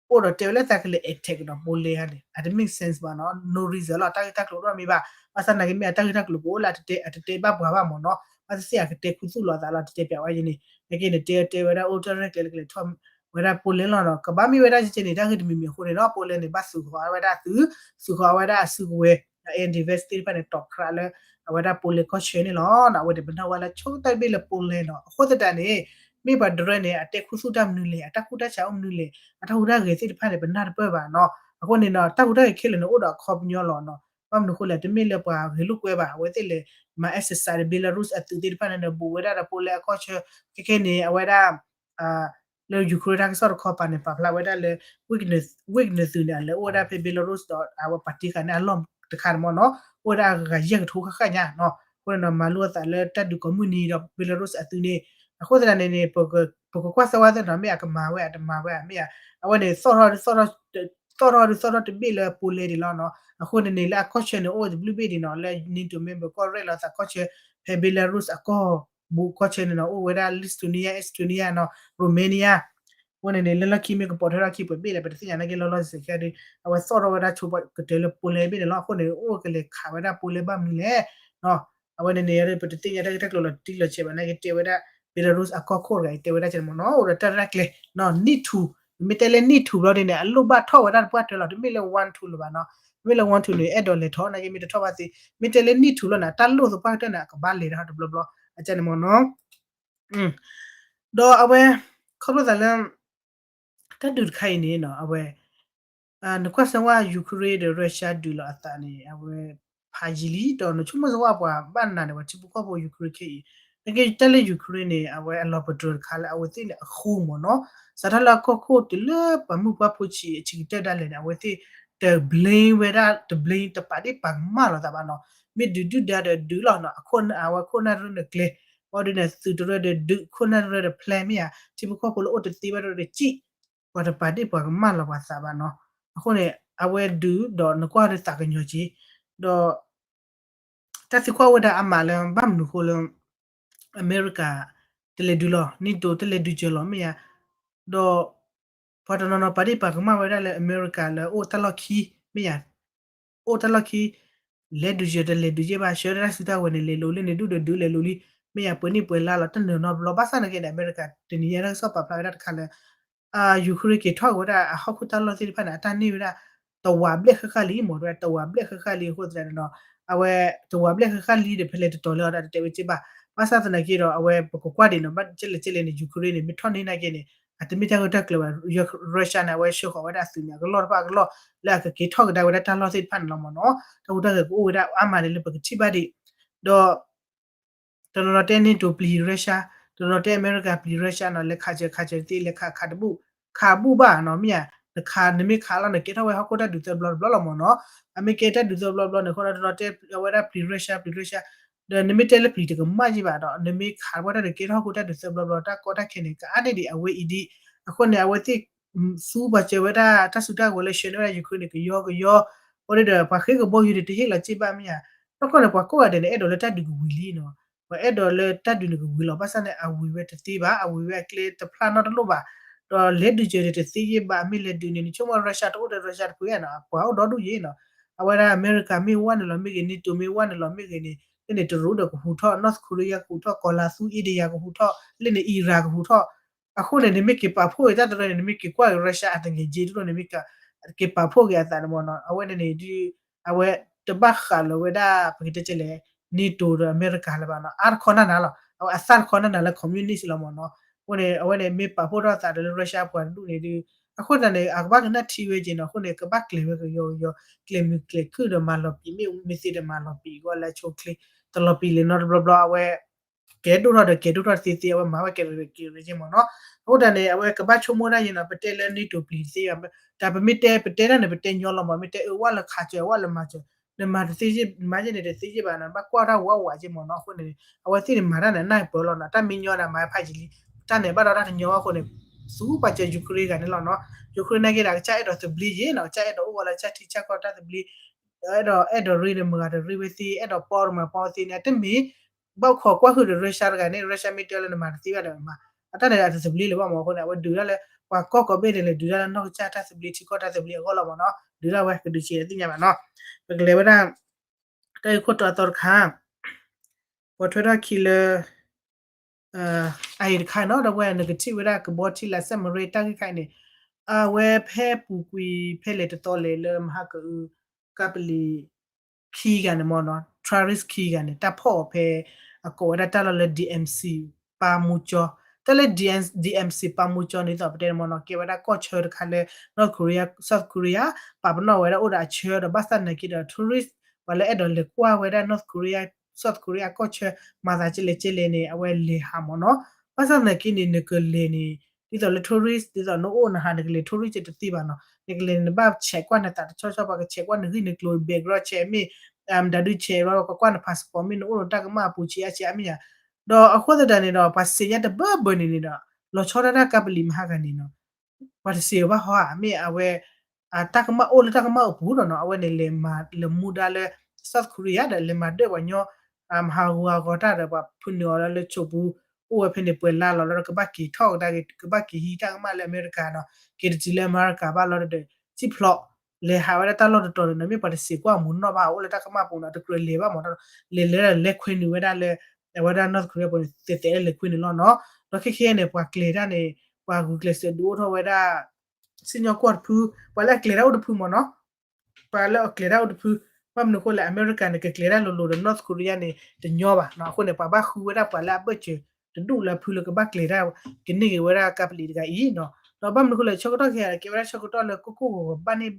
အိၣ်ဒီးတဲဝဲလၢသးကလဲၤ attack ဒီး Poland န့ၣ် အတ make sense ဘၣ်နီၤ, no reason လီၤ, တၢ်ဂ့ၢ်တၢ်ကျိၤဒိၣ်မ့ၢ်ဘၣ်, ဘၣ်ဆၣ်သနာ်က့မ့ၢ်အတၢ်ဂ့ၢ်တၢ်ကျိၤကအိၣ်လၢအတတဲဘၣ်ပှၤဘၣ်မ့ၢ်နီၤ, ဘၣ်သ့ၣ်သ့ၣ်အကတဲခူသူၣ်လီၤအသးလီၤ တတဲပၠးဝဲယဲန့ၣ်, နာ်က့န့ၣ် တဲတဲဝဲဒၣ်အိၣ်တၢ်ရဲၣ်ကျဲၤလၢကလဲၤထီၣ်ဝဲဒၣ် Poland လီၤနီၤ, ကဘၣ်မ့ၢ်ဝဲဒၣ်ကဲန့ၣ် တၢ်ဂ့ၢ်တမံၤမံၤအဃိန့ၣ်နီၤ, Poland န့ၣ် ဘၣ်သုးဃီၤဝဲဒၣ်သုး, သုးဃီၤဝဲဒၣ်အစုကဝဲၤ defense သ့ၣ်တဖၣ်န့ၣ် တီၤခရးလၢ အဝဲဒၣ် Poland ကီၢ်ဆၢန့ၣ်လီၤ. အဝဲန့ၣ်ပနၢ်ဝဲလၢဆိကတၢၢ်တဘ့ၣ်လၢ Poland နီၤ, အဃိသတးန့ၣ် မ့ၢ်ပှၤတရၢန့ၣ် အတဲခူသူၣ်တၢ်မနုၤလဲၣ်, အတၢ်ကူၣ်တၢ်ဆးအိၣ်မနုၤလဲၣ်, အတၢ်ဟူးတၢ်ဂဲၤသ့ၣ်တဖၣ်န့ၣ် ပနၢ်တပၢၢ်ဘၣ်နီၤ, အဃိန့ၣ်နီၤ တၢ်ဟူးတၢ်ဂဲၤခဲလၢာ်န့ၣ် အိၣ်ဒီးအခီပညီလီၤနီၤ, ဘၣ်မနုၤအဃိလဲၣ် တမ့ၢ်လၢပှၤဂဲၤလိာ်ကွဲဘၣ်, အဝဲသ့ၣ်လဲၤမၤ exercise ဒီး Belarus အသုးသ့ၣ်တဖၣ်န့ၣ်ဒီး ဘူးဝဲဒၣ်ဒီး Poland အကီၢ်ဆၢ, ခဲခဲန့ၣ် အဝဲဒၣ် လၢ Ukraine တၢ်ကစီၣ်တခီပၤန့ၣ် ပာ်ဖျါဝဲဒၣ်လၢ Wagner သုးန့ၣ် အလဲၤအိၣ်ဝဲဒၣ်ဖဲ Belarus ဒီးအဝဲပှၤတံၢ်ဃာ်န့ၣ်အလီၢ်တခါန့ၣ်မ့ၢ်နီၤ, အိၣ်ဝဲဒၣ်အဂၤယဲၢ်ကထိဃၣ်ဃၣ်ညါနီၤ, အဃိန့ၣ်ဒီး မၤလိအသးလၢတၢ်ဒုးကိးမုၢ်နံၤဒီး Belarus အသုးန့ၣ်, အဃိသတးန့ၣ်န့ၣ် ပကကွၢ်စၢဝဲသ့ၣ်နီၤ မ့ၢ်အကမၤဝဲအတမၤဝဲဧါ မ့ၢ်ဧါ, အဝဲန့ၣ် သီၣ်ထီၣ်ဒုးသီၣ်ထီၣ်တဘ့ၣ်လၢ Poland န့ၣ်လီၤနီၤ, အဃိန့ၣ်န့ၣ် လၢအကီၢ်ဆၢန့ၣ် အိၣ်ဝဲတဘျုးဘ့ၣ်ဒံးနီၤ, လၢ NATO member ကီၢ်ရဲၣ်လီၤသးကီၢ်ဆၢ ဖဲ Belarus အကီၢ်ဘူးကီၢ်ဆၢန့ၣ်နီၤ, အိၣ်ဝဲဒၣ် Lithuania, Estonia, Romania, အဃိန့ၣ်န့ၣ် လၢလီၢ်ခံမ့ၢ်ကပိာ်ထွဲထီၣ်ခံပှဲၤဘ့ၣ်လဲၣ် ပတသ့ၣ်ညါနာ်က့ လီၤလီၤဆဲးဆဲးခဲဒုး အဝဲသီၣ်ထီၣ်ဝဲဒၣ်ဆိကတၢၢ်လၢ Poland ဘ့ၣ်န့ၣ်လီၤ, အဃိန့ၣ် အိၣ်ကလဲၤခးဝဲဒၣ် Poland ဘၣ်မနုၤလဲၣ်နီၤ, အဝဲန့ၣ်န့ၣ် ပတသ့ၣ်ညါတၢ်ဂ့ၢ်တၢ်ကျိၤလီၤတံၢ်လီၤဆဲးဘၣ်နာ်က့ တဲဝဲဒၣ် Belarus အကီၢ်ခိၣ်တဂၤအံၤ တဲဝဲဒၣ်ကဲန့ၣ်မ့ၢ်နီၤ, အိၣ်ဒီးတၢ်ရဲၣ်ကျဲၤနီၤ, နံၣ်ထူၣ်, မ့ၢ်တဲလၢနံၣ်ထူၣ်ဘျီဒ်န့ၣ် အလိၣ်ဘၣ်ထီၣ်ဝဲဒၣ်တပှၢ်တၢၢ်လီၤ, တမ့ၢ်လၢ one two လၢၤဘၣ်နီၤ, တမ့ၢ်လၢ one two န့ၣ် အဲၣ်ဒိးလဲၤထီၣ်နာ်က့ မ့ၢ်တထီၣ်ဘၣ်သ့, မ့ၢ်တဲလၢနံၣ်ထူၣ်လီၤန့ၣ် အတၢ်လိၣ်သပှၢ်တၢၢ်န့ၣ် အကဘၣ်လဲၤဒၣ်တဘျီဘျီ, အကဲန့ၣ်မ့ၢ်နီၤ, ဒီးအဝဲ ခီဖျိသးလၢ တၢ်ဒုးတခါအံၤန့ၣ်နီၤ အဝဲ နကွၢ်စၢၤဝဲ Ukraine ဒီး Russia ဒုးလိာ်အသးန့ၣ် အဝဲ ဖးယံာ်လံ ဒီးနဆိကမိၣ်စၢၤဝဲပှၤဘၣ်နၤန့ၣ် ပှၤထံဖိကီၢ်ဖိ Ukraine ခဲအံၤ, နာ်က့တၢ်လၢ Ukraine န့ၣ် အဝဲအလီၤပတြၢၤတခါလၢအဝဲသ့ၣ်န့ၣ်အဃိမ့ၢ်နီၤ, စးထီၣ်လၢအကီၢ်ခိၣ်တုၤလၢပှၤမုၢ်ပှၢ်ဖိဆံးအဆံးကတၢၢ်ဒၣ်လဲာ်န့ၣ် အဝဲသ့ၣ် တ blame ဝဲဒၣ် တ blame တပာ်ဒ့ၣ်ပာ်ကမၣ်လိာ်သးဘၣ်နီၤ, မ့ၢ်ဒုးဒုၣ်ဒါဒီးဒုးလီၤနီၤ, အဝဲခိၣ်နၢ်ရၢၢ်နကျဲ ဘၣ်ဒုးန့ၣ် သုးတရၢဒီးဒုး ခိၣ်နၢ်တရၢဒီး plan မ့ၢ်ဧါ, ထံဖိကီၢ်ဖိလၢအိၣ်တသ့ဘၣ်ဒီးတစံၣ်, ပှၤတပာ်ဒ့ၣ်ပာ်ကမၣ်လီၤပှၤသးဘၣ်နီၤ, အဃိန့ၣ် အဝဲဒုးဒီးနကွၢ်ဒီးသးကညီၤက့ၤ, ဒီး တၢ်သံကွၢ်ဝဲဒၣ်အါမးလၢ ဘၣ်မနုၤအဃိလၢ အမဲရကၤ တလဲၤဒုးလီၤ, NATO တလဲၤဒုးစၢၤလီၤ မ့ၢ်ဧါ, ဒီး ပှၤတနီၤနီၤပာ်ဒ့ၣ်ပာ်ကမၣ်ဝဲဒၣ်လၢအမဲရကၤလၢအိၣ်တၢ်လီၢ်ခံ မ့ၢ်ဧါ, အိၣ်တၢ်လီၢ်ခံ လဲၤဒုးယဲၢ်တလဲၤဒုးယဲၢ်ဘၣ် ဆှၢတၢ်စုတၢ်ဝဲၤန့ၣ် လဲၤလိၤလံန့ၣ် ဒုၣ်ဒီးဒုးလဲၤလိၤလံ, မ့ၢ်ယၤပှဲၤနံၣ်ပှဲၤလါလီၤ တနၢၤနီတဘျီ ဘၣ်ဆၣ်နာ်က့န့ၣ် အမဲရကၤ တနံၤညါတၢ်ကစီၣ်ပာ်ဖျါဝဲဒၣ်တခါလၢ ယူၤခရ့ၣ်က့ၤထီၣ်က့ၤဝဲဒၣ်အဟီၣ်ခိၣ်တၢ်လီၢ်သ့ၣ်တဖၣ်န့ၣ် အတၢ်န့ၢ်ဝဲဒၣ် တဝးဘျဲၣ်ဃၣ်ဃၣ်လံ မ့ၢ်ဝဲဒၣ် တဝးဘျဲၣ်ဃၣ်ဃၣ်လံအဃိသတးန့ၣ်ဒီး အဝဲ တဝးဘျဲၣ်ဃၣ်ဃၣ်လံဒီး ဖဲလဲၣ်တတီၤလၢအီၤဒီးတတဲဝဲက့ဘၣ်, ဘၣ်ဆၣ်သနာ်က့ဒီး အဝဲပကကွၢ်ဒံးနီၤ ဘၣ်ကဲလဲၣ်ကဲလဲၣ်န့ၣ် Ukraine န့ၣ် မ့ၢ်ထီၣ်န့ၢ်နာ်က့န့ၣ် အတမ့ၢ်တၢ်ဂၢၢ်တၢ်ကျၢၤဘၣ် Russia န့ၣ် အဝဲဆှၢဃီၤဝဲဒၣ်အသုးမ့ၢ်အကလီၢ်တဖၣ်အကလီၢ် လၢအကက့ၤထီၣ်ကဒါဝဲဒၣ်တၢ်လီၢ်သ့ၣ်တဖၣ်န့ၣ်လီၤမ့ၢ်နီၤ. တၢ်ဟူးတၢ်ဂဲၤကအိၣ်ဝဲဒၣ်အါမးန့ၣ်လၢပကထံၣ်ဘၣ်ဒံး ဒီး တနီၤနီၤတဲ NATO ပျံၤ Russia, တနီၤတဲ America ပျံၤ Russia နီၤ လဲၤခးစၢၤခးစၢၤတသ့ လဲၤခးခးတဘူၣ် ခးဘူၣ်ဘၣ်နီၤ မ့ၢ်ဧါ, နခး နမ့ၢ်ခးလီၤန့ၣ် ကဲထီၣ်ဝဲဟီၣ်ခိၣ်တၢ်ဒုးသၢဘျီတဘျီလီၤမ့ၢ်နီၤ. အမ့ၢ်ကဲတၢ်ဒုးသၢဘျီတဘျီန့ၣ် အဃိဒီးတနီၤတဲအဝဲဒၣ်ပျံၤ Russia ပျံၤ Russia ဒီးနမ့ၢ်တဲလၢပျံၤတကမၣ်ယံၢ်ဘၣ်ဒီး နမ့ၢ်ခးဝဲတၢ်ဒုးကဲထီၣ်ဟီၣ်ခိၣ်တၢ်ဒုးသၢဘျီတဘျီ တၢ်ကီတၢ်ခဲန့ၣ် ကအါန့ၢ်ဒံးအဝဲအံၤဒံး. အဃိန့ၣ် အဝဲသ့ၣ် သူပှၤစၢၤဝဲဒၣ်တၢ်စုတၢ်ကဝဲၤလၢဆှၢန့ၢ်ဝဲဒၣ် Ukraine န့ၣ် ကယီကယီ, အဃိန့ၣ်ဒီး ပှၤဃ့ကဘီယူၤန့ၣ် တဟ့ၣ်လီၤစ့ၢ်ဘၣ်မ့ၢ်ဧါ. နီၢ်ကီၢ်န့ၣ် ပှၤကိးဂၤဒဲးန့ၣ် အဲၣ်ဒိးလၢတၢ်ဒုးကဝံၤလံနီၤ. ပှၤအဲၣ်ဒိးလၢတၢ်ဒုးန့ၣ်ကဝံၤလီၤ. ဘၣ်ဆၣ်န့ၣ် အဝံၤဝဲတသ့ဘၣ်, အဝံၤဝဲအကျဲတဖျါနီတလိၣ်ဘၣ်. ဒီးလဲၤဒုးစၢၤန့ၣ်တသ့ယ့ၢ်ဘၣ်, မ့ၢ်လဲၤဒုးန့ၣ် နဆိကမိၣ် Russia တအိၣ်ဒီး Russia တဖုဧါနီၤ, ပှၤအိၣ်ဒီဒူၣ်ယ့ၢ်နီၤ. အဝဲဒၣ်အမဲရကၤမ့ၢ်ဝဲန့ၣ်လီၤမ့ၢ်ဂ့ၤ, NATO မ့ၢ်ဝဲန့ၣ်လီၤမ့ၢ်ဂ့ၤန့ၣ် လၢန့ၣ်တရူးဒီးကဟူးထီၣ်, North Korea ကဟူးထီၣ်, ကီၤလၤသူ India ကဟူးထီၣ်, လၢန့ၣ် Iran ကဟူးထီၣ်. အဃိန့ၣ် နမ့ၢ်က့ၤပာ်ဖှိၣ်ဂ့ၤတၢ်တရၢန့ၣ် နမ့ၢ်က့ၤကွၢ်ဂ့ၤ Russia အတငဲၤက့တရူးန့ၣ် မ့ၢ်က့ၤပာ်ဖှိၣ်ဂ့ၤအသးန့ၣ်မ့ၢ်နီၤ. အဝဲန့ၣ်န့ၣ်ဒုး အဝဲတဘၣ်ဃးလၢၤဝဲဒၣ် ပကတဲကလဲၣ် NATO ဒီးအမဲရကၤလၢၤဘၣ်နီၤ. အါတခီနၢ်နၤလီၤ. အဝဲအသၣ်တခီနၢ်နၤလၢ communist လီၤမ့ၢ်နီၤ. အဃိန့ၣ် အဝဲန့ၣ်မ့ၢ်ပာ်ဖှိၣ်ထီၣ်သးဒီးလၢ Russia ပှၤတဒူၣ်န့ၣ်ဒုး အဃိသတးန့ၣ် အကဘၣ်ကနၣ်ထံဝဲက့ၤနီၤ. အဃိန့ၣ် ကဘၣ်ကျဲၤဝဲကယီကယီ, ကျဲၤမုာ်ကျဲၤခုၣ်ဒီးမၤလီၤပံာ် မ့ၢ်မ့ၢ်သ့ဒီးမၤလီၤပံာ် ဂီၢ်လၢအဆိအချ့ တလီၤပံာ်လၢၤနီတဘျီဘျီ အဝဲ ကဲဒိၣ်ထီၣ်ဒီးကဲဒိၣ်ထီၣ်သ့သ့ အဝဲမၤဝဲကဲရက့ၤရက့ၤမ့ၢ်နီၤ. အဃိသတးန့ၣ် အဝဲကဘၣ်ဆိကမိၣ်ဒၣ်ယဲနီၤ, ပတဲလၢ NATO ပျံၤတသ့ဘၣ်, တၢ်ပမ့ၢ်တဲ ပတဲတၢ်န့ၣ် ပတဲညီလီၤမး, မ့ၢ်တဲအၢဝဲလၢခးစၢၤ အဝဲလၢမၤစၢၤ, နမၤတသ့, မၤယဲန့ၣ်တသ့ယဲဘၣ်နီၤ, ဘၣ်ကွၢ်တၢ်ဝးဝးက့မ့ၢ်နီၤ. အဃိန့ၣ် အဝဲသ့ၣ်န့ၣ်မၤတၢ်န့ၣ် နၢ်ပၢၢ်လီၤနီၤ, တၢ်မ့ၢ်ညီန့ၣ် မၤဖးယံာ်လံ, တၢ်န့ၣ်ဘၣ်ဒီးတၢ်တညီဘၣ်အဃိန့ၣ် သူပှၤစၢၤ Ukraine ဂၤန့ၣ်လီၤနီၤ. Ukraine နာ်က့ဒီး ကစၢ်အဲၣ်ဒိးသဘျ့ယဲနီၤ, ကစၢ်အဲၣ်ဒိးအိၣ်ဝဲလၢကစၢ်ထံဆၢကီၢ်တၢ်သဘျ့ အဲၣ်ဒိး အဲၣ်ဒိးရ့ဒီးမုၢ်ဂၤတရ့ဝဲသ့, အဲၣ်ဒိးပီဒီးမုၢ်ဂၤပီဝဲသ့န့ၣ် အတမ့ၢ် ဘၣ်ခိးကွၢ်ဟုၣ်ဒီး Russia တဂၤန့ၣ် Russia မ့ၢ်တဲလၢနမၤတသ့ဘၣ်ဒီးမၤ, အတၢ်န့ၣ်အတသဘျ့လၢၤဘၣ်မ့ၢ်. အဃိန့ၣ် အဝဲဒုးဒၣ်လၢ ပှၤကီၢ်ကိးဘ့ၣ်န့ၣ်လဲၤဒုးဒၣ်လၢနီၢ်ကစၢ်တၢ်သဘျ့ ထံကီၢ်တၢ်သဘျ့အဂီၢ်လီၤမ့ၢ်နီၤ, ဒုးဒၣ်ဝဲ ကဒုးဆံးသ့ၣ်ညါဘၣ်နီၤ. ပကလဲၤဝဲဒၣ် တၢ်ဂ့ၢ်ခိၣ်တီအသီတခါ ပိာ်ထွဲထီၣ်ခံလၢ အအံၤတခါနီၤ, ဒီးဝဲနကထံၣ်ဝဲဒၣ်ကဘီထံလာ် submarine တၢ်ဂ့ၢ်ခါအံၤန့ၣ် အဝဲဖဲပူၤကွံာ်ဖဲလဲၣ်တသီလဲၣ်လၢမဟါကအု ကပလံၤခံဂၤန့ၣ်မ့ၢ်နီၤ, tourist ခံဂၤန့ၣ် တၢ်ဖီၣ်အီၤဖဲ အကိးဝဲဒၣ်တၢ်လီၢ်လၢ DMZ ပၤမူကၠီ, တၢ်လၢ DMZ ပၤမူကၠီန့ၣ်သိးပတဲန့ၣ်မ့ၢ်နီၤ, ကဲဝဲဒၣ်ကီၢ်ဆၢတခါလၢ North Korea, South Korea ပာ်ပနီၣ်ဝဲဒၣ်အိၣ်ဒီးအဆၢဒီး ဘၣ်ဆၣ်သနာ်က့ဒီး tourist ပှၤလၢအဲၣ်ဒိးလဲၤကွၢ်ဝဲဒၣ် North Korea, South Korea ကီၢ်ဆၢ မၤသးကဲလဲၣ်ကဲလဲၣ်န့ၣ် အဝဲလဲၤဟးမ့ၢ်နီၤ. ဘၣ်ဆၣ်သနာ်က့န့ၣ် နကလဲၤန့ၣ် ဒ်သိးလၢ tourist ဒ်သိးနအိၣ်နဟး နကလဲၤ tourist တသ့ဘၣ်နီၤ, နကလဲၤန့ၣ် နဘၣ်ဆဲးကွၢ်နသးတဆီဆီ ပှၤကဆဲးကွၢ်နဂံၢ်နကျိၤ background check မ့ၢ် မတၤဒု check ဘၣ် ကကွၢ်န passport မ့ၢ် နအိၣ်နတၢ်ကမၣ်အပူၤဆံးအါဆံးအါမ့ၢ်ဧါ. ဒီးအဃိသတးန့ၣ်ဒီး ပှၤသ့ၣ်ညါတဘၢဘၢန့ၣ်န့ၣ်ဒီး လီၤဆီဒၣ်တၢ်ကပလံၤမဟါဂၤန့ၣ်နီၤ ပှၤတစံးဘၣ်ဟီဧါ, မ့ၢ်အဝဲ တၢ်ကမၣ်အိၣ်လၢတၢ်ကမၣ်အပူၤဒီးနီၤ, အဝဲန့ၣ်လဲၤမၤလဲၤမူဒါလၢ South Korea ဒီးလဲၤမၤဒၢၣ်ပှၤညီ မဟါဂီၤအဂီၤတၢ်ဒီး ပှၤဖုးနုာ်အီၤလၢလၢဆိးပူၤ အိၣ်ဝဲဖဲန့ၣ်ပှဲၤလါလီၤလၢ ကဘၣ်က့ၤထီၣ်ကဒါက့ၤ ကဘၣ်က့ၤဟံးတၢ်ကမၣ်လၢအမဲရကၤနီၤ, က့ၤတတုၤလၢအမဲရကၤဘၣ်လီၤဒီး စံၣ်ဖျိး လဲၤဟးဝဲဒၣ်တၢ်လီၢ်တတီၤန့ၣ်နီၤ, မ့ၢ်ပှၤတစံးကွၢ်မူနီၣ်ဘၣ် အိၣ်လၢတၢ်ကမၣ်ပူၤနီၤ, တကြၢးလဲၤဘၣ်မ့ၢ်နီၤ, လဲၤလဲၤဒီးလဲၤခွဲနုာ်ဝဲဒၣ်လၢ အဝဲဒၣ် North Korea ပူၤန့ၣ် သဲးသဲးလၢလဲၤခွဲနုာ်လီၤနီၤ. ဒီးခဲခဲအံၤန့ၣ် ပှၤကျဲၤတၢ်န့ၣ် ပှၤဂုာ်ကျဲးစၢးဒုးအိၣ်ထီၣ်ဝဲဒၣ် စံၣ်ညီၣ်ကွီၢ်တဖု, ပှၤလၢအကျဲၤတၢ်အိၣ်တဖုမ့ၢ်နီၤ, ပှၤလၢအကျဲၤတၢ်အိၣ်တဖု, ဘၣ်မနုၤအဃိလဲၣ် အမဲရကၤန့ၣ် ကကျဲၤတၢ်လိၤလိၤဒီး North Korea န့ၣ် တညီဘၣ်နီၤ, အဃိန့ၣ် ပှၤဘၣ်ဃုဝဲဒၣ်ပှၤလၢအဘၢၣ်စၢၤတဒူၣ်လၢအဖုလၢကဘၣ်ကျဲၤတၢ် ကန့ၢ်က့ၤဝဲဒၣ်ကပလံၤတဂၤအံၤနီၤ. ဒီးဘၣ်မနုၤအဃိလဲၣ် ဆၢကတီၢ်ခဲအံၤ ကဲဝဲဒၣ်ဆၢကတီၢ်လၢကိၢ်ကိၢ်ဂီၤဂီၤ ဘၣ်န့ၢ်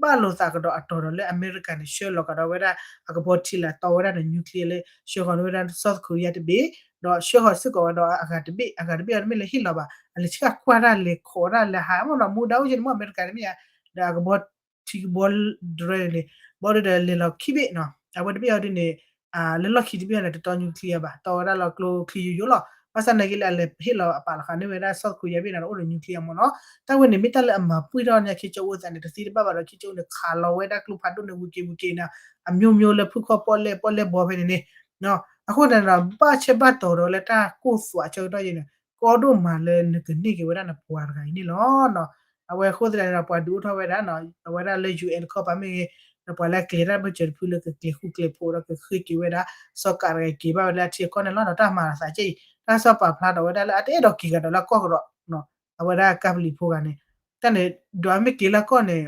ဘၣ်လိာ်သးကဒီးအတီၤဒီးလၢအမဲရကၤန့ၣ် ဆှၢလီၤကဒီးဝဲဒၣ်အကဘီထံလာ်တီဝဲဒၣ်ဒီး nuclear လၢ ဆှၢဃီၤန့ၢ်ဝဲဒၣ် South Korea တဘ့ၣ်, ဒီးဆှၢဃီၤစ့ၢ်ကီးဝဲဒီးအဂၤတဘ့ၣ်, အဂၤတဘ့ၣ်အံၤတမ့ၢ်လၢဟ့ၣ်လီၤဘၣ်, အလဲၤဆှၢကွၢ်တၢ်လဲၤခိးတၢ်လဲၤဟးမ့ၢ်နီၤ, မူဒါအိၣ်က့ၤန့ၣ်မ့ၢ်အမဲရကၤန့ၣ်မ့ၢ်ဧါ, ဒီးအကဘီထံကဘီတရၢန့ၣ် ဘီဒုဒီးလဲၤလီၤခံဘ့ၣ်နီၤ, အဝဲတဘ့ၣ်အံၤဒ်န့ၣ် လၢလီၢ်ခံတဘ့ၣ်အံၤန့ၣ် တတီ nuclear ဘၣ်, တီဝဲဒၣ်လီၤကျိချံယိယိလီၤ. ဘၣ်ဆၣ်သနာ်က့လၢအလဲၤဟ့ၣ်လီၤအပာ်လီၤဃာ်န့ၢ်ဝဲဒၣ် South Korea ဘ့ၣ်န့ၣ်ဒီးအိၣ်ဒီး nuclear မ့ၢ်နီၤ. တၢ်ဝဲန့ၣ်မ့ၢ်တၢ်လၢအမၤပှံၢ်ထီၣ်န့ၢ်ခ့ကၠိအူအသးန့ၣ် တသ့တဘၣ်ဘၣ်ဒီး ခ့ကၠိအူန့ၣ် ခးလီၤဝဲဒၣ်ကျိဖးဒိၣ်န့ၣ် ဝံၤက့ၤဝံၤက့ၤန့ၣ် အမျိုးမျိုးလၢဖုခီၣ်ပီၣ်လဲၣ်ပီၣ်လဲၣ်ဘီဖဲန့ၣ်န့ၣ် အဃိသတးန့ၣ်ဒီး ဘၣ်ဆၢဘၣ်တီၤဒီးလၢတၢ်ကိၢ်သွးဆၢကတီၢ်အံၤန့ၣ် ကီဒိၣ်မးလၢနကန့ၢ်က့ၤဝဲဒၣ်နပှၤတဂၤအံၤန့ၣ်လီၤ. အဝဲအဃိသတးန့ၣ်ဒီး ပှၤဒုးအိၣ်ထီၣ်ဝဲဒၣ် အဝဲဒၣ်လၢ UN တခီပၤမ့ၢ်ဂ့ၤ, ဒီးပှၤလၢအကျဲၤတၢ်ဘၢၣ်စၢၤတဖုလၢကကျဲၤဃူကျဲၤဖိးဒီးကဃ့က့ၤဝဲဒၣ် စီၤကးတဂၤက့ၤဘၣ်ဝဲလၢအထံအကီၢ်န့ၣ်လီၤ. ဒီးတၢ်မၤသးကဲအံၤ တၢ်ကစီၣ်ပာ်ဖျါထီၣ်ဝဲဒၣ်လၢအတအဲၣ်ဒိးက့ၤကဒီးလၢအကီၢ်ကဒီး အဝဲဒၣ်ကပလံၤဖိဂၤန့ၣ် တၢ်န့ၣ် ဒီးအမ့ၢ်က့ၤလၢအကီၢ်န့ၣ်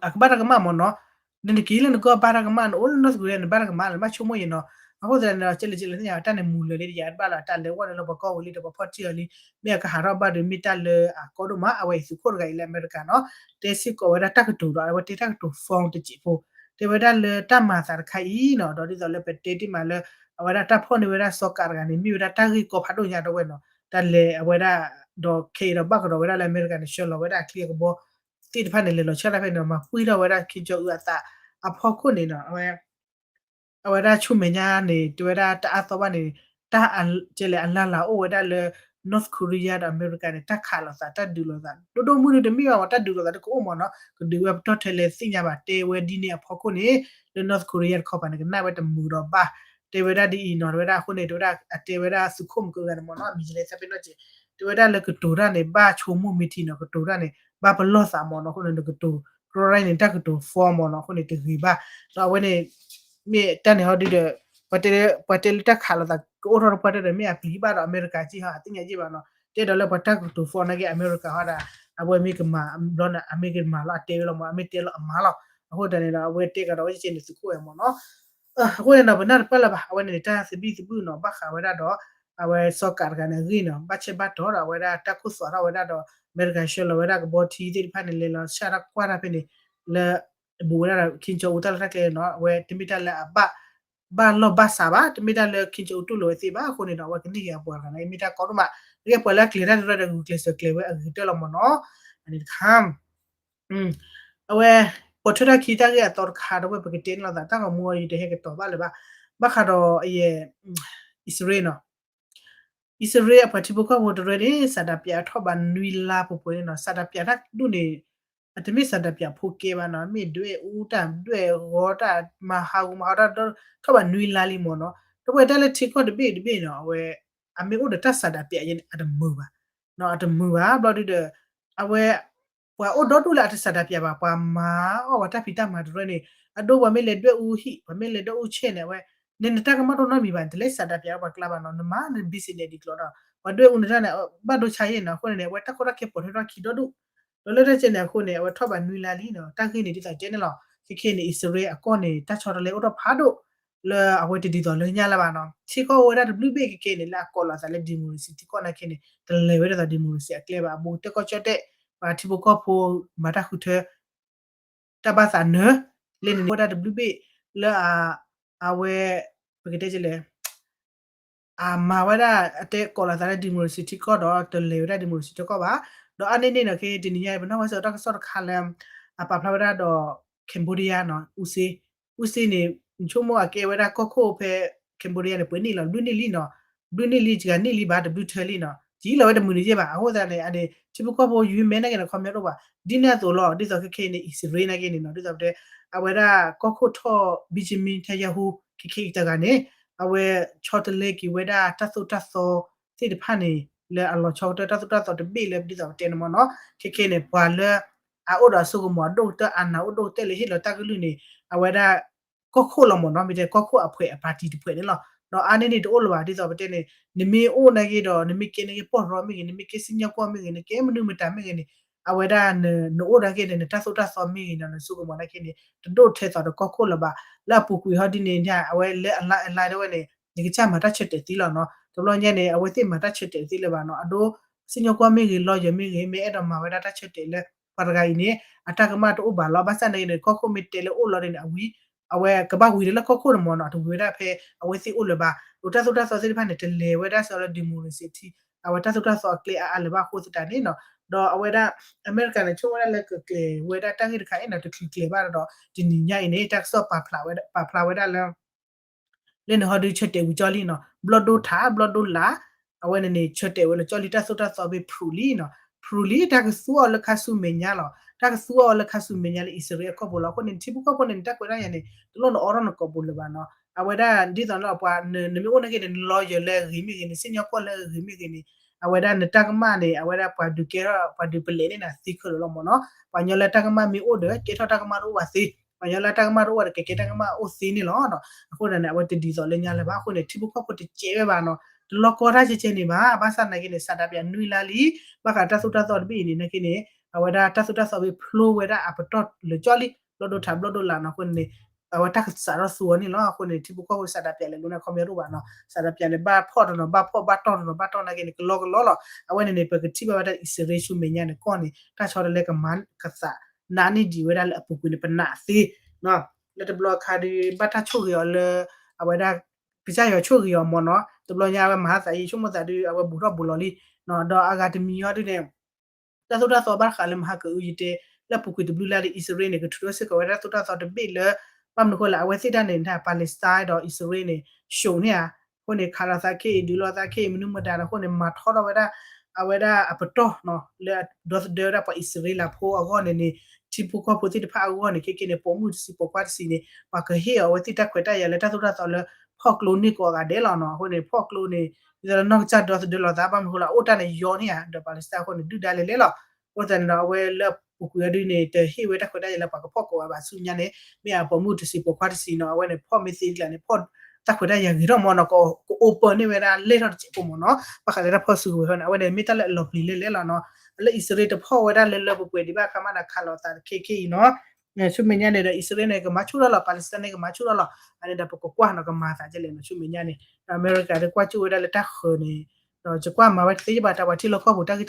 အကဘၣ်တၢ်ကမၣ်မ့ၢ်နီၤ, နက့ၤလၢနကီၢ်ဘၣ်တၢ်ကမၣ် နအိၣ်လၢ North Korea န့ၣ် ဘၣ်တၢ်ကမၣ်လၢၤ ဘၣ်ဆိကမိၣ်ယဲနီၤ. အဃိသတးန့ၣ်ဒီး ကဲလဲၣ်ကဲလဲၣ်သ့ၣ်ညါ တၢ်န့ၣ်မူလၢာ်လံ တယၤတဘၣ်လီၤ တၢ်လဲၤဝဲန့ၣ်လၢပှၤကီၢ်ဝံၤလံဒီးပှၤဖီၣ်တံၢ်အီၤလံ မ့ၢ်အကဟးထီၣ်ဘၣ်ဒီး မ့ၢ်တၢ်လၢအကီဒိၣ်မး အဝဲအံၤသုးခိၣ်တဂၤအံၤလၢအမဲရကၤနီၤ တဲစ့ၢ်ကီးဝဲဒၣ်တၢ်ကတိၤဒီး အဝဲတဲတၢ်ကတိၤ form တစဲးဖိ တဲဝဲဒၣ်လၢတၢ်မၤသးတခါအံၤနီၤ ဒီးဒ်သိးလၢပတဲတ့ၢ်မးလၢ အဝဲဒၣ်တၢ်ဖီၣ်န့ၢ်ဝဲဒၣ်စီၤကးတဂၤန့ၣ် မ့ၢ်ဝဲဒၣ်တၢ်ဂ့ၢ်ကီဖးဒိၣ်ညါဒီးဝဲနီၤ တၢ်လဲၤအဝဲဒၣ် ဒီးခဲအံၤဒီးဘၣ်ကဒီးဝဲဒၣ်လၢအမဲရကၤန့ၣ် ဆှၢလီၤဝဲဒၣ်အချံအကဘီသ့ၣ်တဖၣ်န့ၣ် လဲၤလီၤဆှၢတၢ်ဖဲန့ၣ်ဒီး မၤပှံၢ်ထီၣ်ဝဲဒၣ် Kim Jong Un အသးအဖီခိၣ်န့ၣ်နီၤ အဝဲ အဝဲဒၣ်ဆူမဲာ်ညါန့ၣ် တဲဝဲဒၣ်တအါသီဘၣ်န့ၣ် တၢ်ကဲလဲၣ်အလါလၤအိၣ်ဝဲဒၣ်လၢ North Korea ဒီးအမဲရကၤန့ၣ် တၢ်ခးလိာ်သး တၢ်ဒုးလိာ်သး ဒိၣ်ဒိၣ်မုၢ်မုၢ်တမ့ၢ်ဘၣ်မး တၢ်ဒုးလိာ်သးတကအိၣ်မးနီၤ ကဒုးဝဲပတီၢ်ထဲလဲၣ်သ့ၣ်ညါဘၣ် တဲဝဲဒ်န့ၣ်အဖီခိၣ်န့ၣ် လၢ North Korea တခီပၤန့ၣ် ကနၣ်ဝဲတမုာ်ဒီးဘၣ် တဲဝဲဒၣ်ဒ်အံၤနီၤ တဲဝဲဒၣ်အဃိန့ၣ် တဲဝဲဒၣ်အတဲဝဲဒၣ်သုးခိၣ်မုၢ်ကဂၤန့ၣ်မးနီၤ အမံၤလဲသးပ့ၤနီၣ်က့ၤ တဲဝဲဒၣ်လၢကတိၤတၢ်န့ၣ် ဘၣ်ဆိကမိၣ်မ့ၢ်ထံနီၤ ကတိၤတၢ်န့ၣ် ဘၣ်ပလီၢ်သးမးနီၤ အဃိန့ၣ် နကတိၤ ကြိုက် န့ၣ် တၢ်ကတိၤ form မးနီၤ အဃိန့ၣ် တဂ့ၤဘၣ် ဒီးအဝဲန့ၣ် မ့ၢ်တၢ်န့ၣ်ဟီဒုဒီး ပှၤတဲလၢတၢ်ခးလိာ်သး ကအိၣ်ထီၣ်တပှၢ်တၢၢ်ဒီး မ့ၢ်အပျံၤဘၣ်ဒီး အမဲရကၤက့ၢ်ဟီ အသ့ၣ်ညါက့ၢ်ဘၣ်နီၤ တဲဒီးလၢပှၤတၢ်ကတိၤ form နာ်က့ အမဲရကၤဟီဒၣ် အဝဲမ့ၢ်ကမၤဘျီန့ၣ် အမ့ၢ်ကမၤလီၤ အတဲဝဲလီၤမး အမ့ၢ်တဲလီၤအမၤလီၤ အဃိသတးန့ၣ်ဒီး အဝဲတဲကဒီးဝဲကဲန့ၣ် သုးခိၣ်ဝဲမးနီၤ အဃိန့ၣ်ဒီး ပနၢ်တပၢၢ်လၢၤဘၣ် အဝဲန့ၣ်န့ၣ် တၢ်သဘံၣ်သဘုၣ်နီၤ ဘၣ်ဃးဝဲဒၣ်ဒီး အဝဲစီၤကးတဂၤန့ၣ်အဂ့ၢ်နီၤ ဘၣ်ဆၢဘၣ်တီၤဒီး အဝဲဒၣ်တၢ်ခိၣ်သွးထီၣ်ဝဲဒၣ်ဒီး အမဲရကၤဆှၢလီၤဝဲဒၣ်ကဘီထံသ့ၣ်တဖၣ်န့ၣ် လဲၤလီၤဆှၢတၢ်ကွၢ်တၢ်ဖဲန့ၣ် လၢ ဘူးဝဲဒၣ်ဒီး Kim Jong Un တၢ်လီၢ်တၢ်ကျဲနီၤ အဝဲတမ့ၢ်တၢ်လၢအဘၣ် ဘၣ်လီၢ်ဘၣ်စးဘၣ် တမ့ၢ်တၢ်လၢ Kim Jong Un တူၢ်လိာ်ဝဲသ့ဘၣ် အဃိန့ၣ်ဒီး အဝဲကန့ၢ်က့ၤအပှၤတဂၤန့ၣ် မ့ၢ်တၢ်ကီဒိၣ်မး ကဲပှၤလၢအကျဲၤတၢ်တရၢဒီး ဂုာ်ကျဲးစၢးကျဲၤဝဲအဂ့ၤကတၢၢ်လီၤမးနီၤ အန့ၣ်တခါ အဝဲ ပိာ်ထွဲထီၣ်ခံတၢ်ဂ့ၢ်အသီတခါ ဒီးဝဲပကတဲန့ၣ်လီၤသး တၢ်ဂီၤမူအံၤတဟဲကတီၤဘၣ်လၢၤဘၣ် ဘၣ်ဃးဒီးအံၤ အံၣ်စရ့လးနီၤ အံၣ်စရ့လးအပှၤထံဖိကီၢ်ဖိတရၢန့ၣ် ဆန္ဒပြထီၣ်ဘးနွံလါပှဲၤပှဲၤန့ၣ်နီၤ ဆန္ဒပြတၢ်ဒူၣ်န့ၣ် အတမ့ၢ်ဆန္ဒပြဖိကဲဘၣ်နီၤ မ့ၢ်ဒွဲၣ်အူတၢ်ဒွဲၣ်ဂီၤတၢ်မၤဟးဂူာ်မၤဟးဂီၤတၢ် ထီၣ်ဘးနွံလါလံမးနီၤ ဒီးပဝဲတၢ်လၢထံကီၢ်တဘ့ၣ်တဘ့ၣ်နီၤ အဝဲ အမ့ၢ်အိၣ်ဒီးတၢ်ဆန္ဒပြန့ၣ် အတမုာ်ဘၣ် အတမုာ်ဘၣ် ဘျီဒုဒီး အဝဲ ပှၤအိၣ်ဒီဒူၣ်လၢအတဆန္ဒပြဘၣ် ပှၤမၤအီၣ်ပှၤတၢ်ဖံးတၢ်မၤတရၢန့ၣ် အဒိပှၤမ့ၢ်လဲၤဒွဲၣ်အူဟံၣ် ပှၤမ့ၢ်လဲၤဒွဲၣ်အူဆဲးန့ၣ် အဝဲ နနတၢ်ကမၣ်တအိၣ်နီတမံၤဘၣ် နတလဲၤဆန္ဒပြပှၤကျါဘၣ်နီၤ နမၤန business ဒ်ကျိၤဒီး ပှၤဒွဲၣ်အူနတၢ်န့ၣ် ဘၣ်ဒိဆါယဲၢ်နီၤ အဃိန့ၣ် အဝဲတၢ်ကီတၢ်ခဲပိာ်ထွဲထီၣ်ခံဒီဒူၣ် ဒီးလၢတၢ်ကဲန့ၣ်အဃိန့ၣ် အဝဲထီၣ်ဘးနွံလါလံနီၤ တၢ်ဂ့ၢ်န့ၣ်ဒ်သိးတဲန့ၣ်လီၤ ခဲခဲန့ၣ် အံၣ်စရ့လးအကီၢ်န့ၣ် တၢ်ဆီတလဲအိၣ်ထီၣ်ဖးဒိၣ် လၢအဝဲတဒ်သိးလၢညါလၢၤဘၣ်နီၤ ထံကီၢ်အိၣ်ဝဲဒၣ်တဘျုးဘ့ၣ်ခဲခဲန့ၣ် လၢအကိးလီၤသးလၢ democracy ထံကီၢ်နာ်က့န့ၣ် တလဲၤဝဲဒ်သိး democracy အကျဲဘၣ် အဘူးကတၢၢ်ကီၢ်ကၠီၣ်တဲၣ် ပှၤထံဖိကီၢ်ဖိ မၤတၢ်ဃုထၢ တၢ်ဘၣ်သးနၢၤ လၢန့ၣ်န့ၣ် အိၣ်ဝဲဒၣ်တဘျုးဘ့ၣ် လၢအ အဝဲ ပကတဲလဲၣ် အမၤဝဲဒၣ် အတဲကိးလီၤသးလၢ democracy ထံကီၢ်ဒီး တလဲၤဝဲဒၣ် democracy ထံကီၢ်ဘၣ် ဒီးအါန့ၢ်န့ၣ်နီၤ ခဲတနံၤညါ ပနၢ်ဟူစ့ၢ်ကီးတၢ်ကစီၣ်တခါလၢ အပာ်ဖျါဝဲဒၣ်ဒီး Cambodia နီၤ အူစ့ အူစ့န့ၣ် နဆိကမိၣ်အကဲဝဲဒၣ်ကီၢ်ခိၣ်ဖဲ Cambodia န့ၣ် ပှဲၤနံၣ်လီၤ ဘျုးနံၣ်လံနီၤ ဘျုးနံၣ်လံ တဂၤနံၣ်လံဘၣ် တဘျုးထၢလံနီၤ ယံာ်လီၤဝဲတမုာ်န့ၣ်ယဲၢ်ဘၣ် အဃိသတးန့ၣ် အန့ၣ် ထံဖိကီၢ်ဖိ ယုမဲနာ်က့န့ၣ် ခီပညီတအိၣ်ဘၣ် ဒ်န့ၣ်အသိးလီၤ ဒ်သိးခဲခဲအံၤန့ၣ် အံၣ်စရ့လးနာ်က့န့ၣ်နီၤ ဒ်သိးပတဲ အဝဲဒၣ်ကီၢ်ခိၣ်ထီၣ် Benjamin Netanyahu ခဲခဲအံၤတဂၤန့ၣ် အဝဲဆီတလဲက့ၤဝဲဒၣ်တၢ်သိၣ်တၢ်သီသ့ၣ်တဖၣ်န့ၣ် လၢအလီၤဆီကတၢၢ်တၢ်သိၣ်တၢ်သီတဘ့ၣ်လၢဒ်သိးပတဲန့ၣ်မ့ၢ်နီၤ ခဲခဲန့ၣ် ပှၤလၢ အအိၣ်ဒီးအစိကမီၤအဒိၣ်ကတၢၢ် အနၢ်အိၣ်ဒိၣ်ကတၢၢ်လၢဟ့ၣ်လီၤတၢ်ကလုၢ်န့ၣ် အဝဲဒၣ် ကီၢ်ခိၣ်လီၤမ့ၢ်နီၤ မ့ၢ်တဲကီၢ်ခိၣ်အဖှဲးအ party တဖှဲးန့ၣ်လီၤ ဒီးအါန့ၢ်န့ၣ်တအိၣ်လၢၤဘၣ် ဒ်သိးပတဲန့ၣ် နမ့ၢ်အိၣ်နာ်က့ဒီး နမ့ၢ်ကဲနာ်က့ပီၢ်ရီမ့ၢ်ဂ့ၤ နမ့ၢ်ကဲစံၣ်ညီၣ်ကွီၢ်မ့ၢ်ဂ့ၤ နကဲမနုၤမတၤမ့ၢ်ဂ့ၤန့ၣ် အဝဲဒၣ် နအိၣ်နာ်က့ဒီး နတၢ်သိၣ်တၢ်သီမ့ၢ်ဂ့ၤနီၤ နစိကမီၤနာ်က့န့ၣ် တဒိၣ်ထဲသိးဒီးကီၢ်ခိၣ်လၢၤဘၣ် လၢအပူၤကွံာ်ဟီဒ်န့ၣ် အဝဲလၢအလါအလါဒ်ဝဲန့ၣ် နကစၢ်မၤတၢ်ဆၢတဲာ်သ့လီၤနီၤ တဘျီညါန့ၣ် အဝဲသ့ၣ်မၤတၢ်ဆၢတဲာ်သ့လၢၤဘၣ်နီၤ အဒိ စံၣ်ညီၣ်ကွီၢ်မ့ၢ်ဂ့ၤ lawyer မ့ၢ်ဂ့ၤ မ့ၢ်အဲၣ်ဒိးမၤဝဲဒၣ်တၢ်ဆၢတဲာ်လၢ ပှၤတဂၤအံၤန့ၣ် အတၢ်ကမၣ်တအိၣ်ဘၣ်လီၤ ဘၣ်ဆၣ်နာ်က့န့ၣ် ကီၢ်ခိၣ်မ့ၢ်တဲလၢအိၣ်လီၤန့ၣ် အဝဲ အဝဲကဘၣ်ဝံၤလၢလၢကီၢ်ခိၣ်န့ၣ်မ့ၢ်နီၤ တဝံၤဝဲဒၣ်ဖဲ အဝဲသ့ၣ်အိၣ်လၢၤဘၣ် ဒီးတၢ်သိၣ်တၢ်သီသ့ၣ်တဖၣ်န့ၣ် တလဲၤဝဲဒၣ်စ့ၢ်လၢ democracy ထံ အဝဲတၢ်သိၣ်တၢ်သီအကျဲအါအါလၢၤဘၣ်အဃိသတးန့ၣ်နီၤ ဒီးအဝဲဒၣ် အမဲရကၤန့ၣ် ဆိကမိၣ်ဝဲဒၣ်လၢကကျဲၤဝဲဒၣ်တၢ်ဂ့ၢ်တခါအံၤနီၤ တချုးကျဲၤဘၣ်ဒီး တနံၤညါအံၤန့ၣ် တၢ်ကစီၣ်ပာ်ဖျါဝဲဒၣ်လၢ လၢနဟီဒုးဆၢတဲာ်ဝံၤကၠီလံနီၤ ဘျီၣ်ဒိၣ်ထး ဘျီၣ်ဒိၣ်လာ် အဝဲန့ၣ်န့ၣ် ဆၢတဲာ်ဝဲလၢကၠီလံ တၢ်သိၣ်တၢ်သီဘ့ၣ်ဖရူးလံနီၤ ဖရူးလံ တၢ်ကသူအီၤလၢခါဆူမဲာ်ညါလီၤ တၢ်ကသူအီၤလၢခါဆူမဲာ်ညါလၢအံၣ်စရ့လးအကီၢ်ပူၤလီၤ အဃိန့ၣ် ထံဖိကီၢ်ဖိန့ၣ် နတၢ်ကွဲးတၢ်ယၤန့ၣ် တလိၣ်နအိးထီၣ်နကိာ်ပူၤလၢၤဘၣ်နီၤ အဝဲဒၣ်ဒ်သိးလၢပှၤ နမ့ၢ်အိၣ်နာ်က့န့ၣ် န lawyer လၢအဂ့ၤမ့ၢ်ဂ့ၤ နစံၣ်ညီၣ်ကွီၢ်လၢအဂ့ၤမ့ၢ်ဂ့ၤန့ၣ် အဝဲဒၣ်နတၢ်ကမၣ်န့ၣ် အဝဲဒၣ်ပှၤဒုးကဲထီၣ် ပှၤဒုးပလဲၤန့ၢ်နၤသ့ခဲလၢာ်လီၤမ့ၢ်နီၤ ပှၤကညီလၢတၢ်ကမၣ်မ့ၢ်အိၣ်ဒီး ကဲထီၣ်တၢ်ကမၣ်တအိၣ်ဘၣ်သ့ ပှၤကညီလၢတၢ်ကမၣ်တအိၣ်ဘၣ်ဒီး ကကဲတၢ်ကမၣ်အိၣ်သ့န့ၣ်လီၤ အဃိန့ၣ် အဝဲတဒ်သိးလၢညါလၢၤဘၣ် အဃိန့ၣ် ထံဖိကီၢ်ဖိတစဲးဝဲဘၣ်နီၤ တလီၤကီတၢ်ကဲကဲန့ၣ်ဘၣ် ဘၣ်ဆၣ်နာ်က့န့ၣ် ဆန္ဒပြနွံလါလံ ဘၣ်ဃးတၢ်သိၣ်တၢ်သီတဘ့ၣ်အံၤန့ၣ် နာ်က့န့ၣ် အဝဲဒၣ်တၢ်သိၣ်တၢ်သီဘ့ၣ်ဖျိဝဲဒၣ်အပတီၢ်လၢကၠီလံ ဘျီၣ်ဒိၣ်ထး ဘျီၣ်ဒိၣ်လာ်နီၤ အဃိန့ၣ် အဝဲတၢ်ကစးထီၣ်သူအီၤန့ၣ်လီၤ. အဃိန့ၣ် ထံဖိကီၢ်ဖိ ဆန္ဒပြ လဲၤလိန့ၣ် ခီပညီတအိၣ်ဘၣ်နီၤ, ဆန္ဒပြ န့ၣ် ဘၣ်ဖီၣ်တနီၤ ဘၣ်ဖီၣ်ဘၣ်တီၢ်တနီၤ ဘၣ်တီၢ်နာ်က့န့ၣ် ကလီကလီလီၤ. အဝဲန့ၣ်န့ၣ် ပကထံၣ်ဘၣ်ဝဲဒၣ် အံၣ်စရ့လးဆူမဲာ်ညါန့ၣ် ကီၢ်န့ၣ် တၢ်ဆီတလဲကမၤကသးနးန့ၢ်ဒံးဝဲဒၣ်လၢအပူၤကွံာ်န့ၣ် ပနာ်သ့ လၢတဘျီအခါဒီး ဘၣ်တၢ်ဆိၣ်ဂ့ၤအီၤလၢ အဝဲဒၣ် ကစၢ်ယွၤဆိၣ်ဂ့ၤအီၤမ့ၢ်နီၤ, တဘျီညါအဝဲမၤဟါသးယံာ် ဆိကမိၣ်သးဒုး အဝဲဘူးထီၣ်ဘူးလီၤလံ, ဒီးအဂၤတမံၤအံၤဒုးန့ၣ် တၢ်သိၣ်တၢ်သီဘၣ်ဃးလၢမဟါကအုယတဲ လၢအပူၤကွံာ်တဘျုးလါဒီး အံၣ်စရ့လးန့ၣ် ကထုးထီၣ်စ့ၢ်ကီးဝဲဒၣ်တၢ်သိၣ်တၢ်သီတဘ့ၣ်လၢ ဘၣ်မနုၤအဃိလဲၣ် အဝဲသ့ၣ်တၢ်န့ၣ် Palestine ဒီးအံၣ်စရ့လးန့ၣ် ရှုံးန့ၢ်ဧါ, အဃိန့ၣ် ခးလိာ်သးခဲအံၤ ဒုးလိာ်သးခဲအံၤ မနုၤမတၤဒီး အဃိန့ၣ် မၤထီထီၣ်ဝဲဒၣ် အဝဲဒၣ်အပတီၢ်နီၤ လၢဒီသဒၢဝဲဒၣ်ပှၤအံၣ်စရ့လးဖိအဂီၢ်န့ၣ်န့ၣ် ထံဖိကီၢ်ဖိသ့ၣ်တဖၣ်အဂီၢ်န့ၣ် ခဲကနံၣ်န့ၣ် ပိာ်မုၣ်တဆံးပိာ်ခွါတဆံးန့ၣ် ပှၤကဟ့ၣ်အီၤအဝဲသ့ၣ်တၢ်ခွဲးတၢ်ယာ်လၢတၢ်သိၣ်တၢ်သီလၢ ဖီၣ်ကျိန့ၢ်ကိးဂၤဒဲးလီၤနီၤ. အဃိန့ၣ် ဖီၣ်ကျိန့ၣ် ဒ်သိးလၢနီၢ်ကစၢ်ဒီသဒၢလိာ်သး ဘၣ်မနုၤအဃိလဲၣ် အအိၣ်တၢ်န့ၣ်ယီန့ၢ်ဧါ ဒီး Palestine အဃိန့ၣ် ဒုၣ်ဒါလဲၤလဲၤလီၤ. အဃိသတးန့ၣ်ဒီး အဝဲလၢအပူၤကွံာ်အံၤဒုးန့ၣ် တဟ့ၣ်ဝဲတၢ်ခွဲးတၢ်ယာ်လၢပှၤကဖီၣ်ကိးဂၤဘၣ်ဆူညါန့ၣ် မ့ၢ်အပိာ်မုၣ်တဆံးပိာ်ခွါတဆံးနီၤ အဝဲန့ၣ် ဖီၣ်မ့ၢ်သ့ကျါန့ၣ် ဖီၣ်တၢ်ခွဲးတၢ်ယာ်ဂ့ၤထီၣ်မ့ၢ်နီၤ က open န့ၢ်ဝဲဒၣ်လဲၢ်ထီၣ်တစဲးဖိမ့ၢ်နီၤ ဘၣ်ဃးလၢတၢ်ဖီၣ်စုကဝဲၤဃီန့ၣ် အဝဲန့ၣ်မ့ၢ်တၢ်လၢအလီၤပျံၤလဲၢ်လဲၢ်လီၤနီၤ. လၢအံၣ်စရ့လးတဖီၣ်ဝဲဒၣ်လၢလၢပှဲၤပှဲၤဒံးဘၣ်အခါမးဒီး ခးလိာ်သးခဲခဲအံၤနီၤ ဆူမဲာ်ညါန့ၣ်ဒီး အံၣ်စရ့လးန့ၣ် ကမၤဆူၣ်ထီၣ်လီၤ Palestine န့ၣ် ကမၤဆူၣ်ထီၣ်လီၤ. အန့ၣ်ဒီးပကကွၢ်နီၤ ကမၤသးဒ်လဲၣ်နီၤ ဆူမဲာ်ညါန့ၣ် ဒီးအမဲရကၤဒီး ကွၢ်ကၠိၣ်ဝဲဒၣ်လၢတၢ်ဃၢၤန့ၣ် ဒီးယကွၢ်မၤဝဲတသ့ဘၣ် တၢ်ပှၤထံလီၢ်ကီၢ်ပူၤတၢ်ဂ့ၢ်တၢ်ကျိၤမ့ၢ်နီၤ. ဒ်သိးလၢကီၢ်ပယီၤတၢ်အိၣ်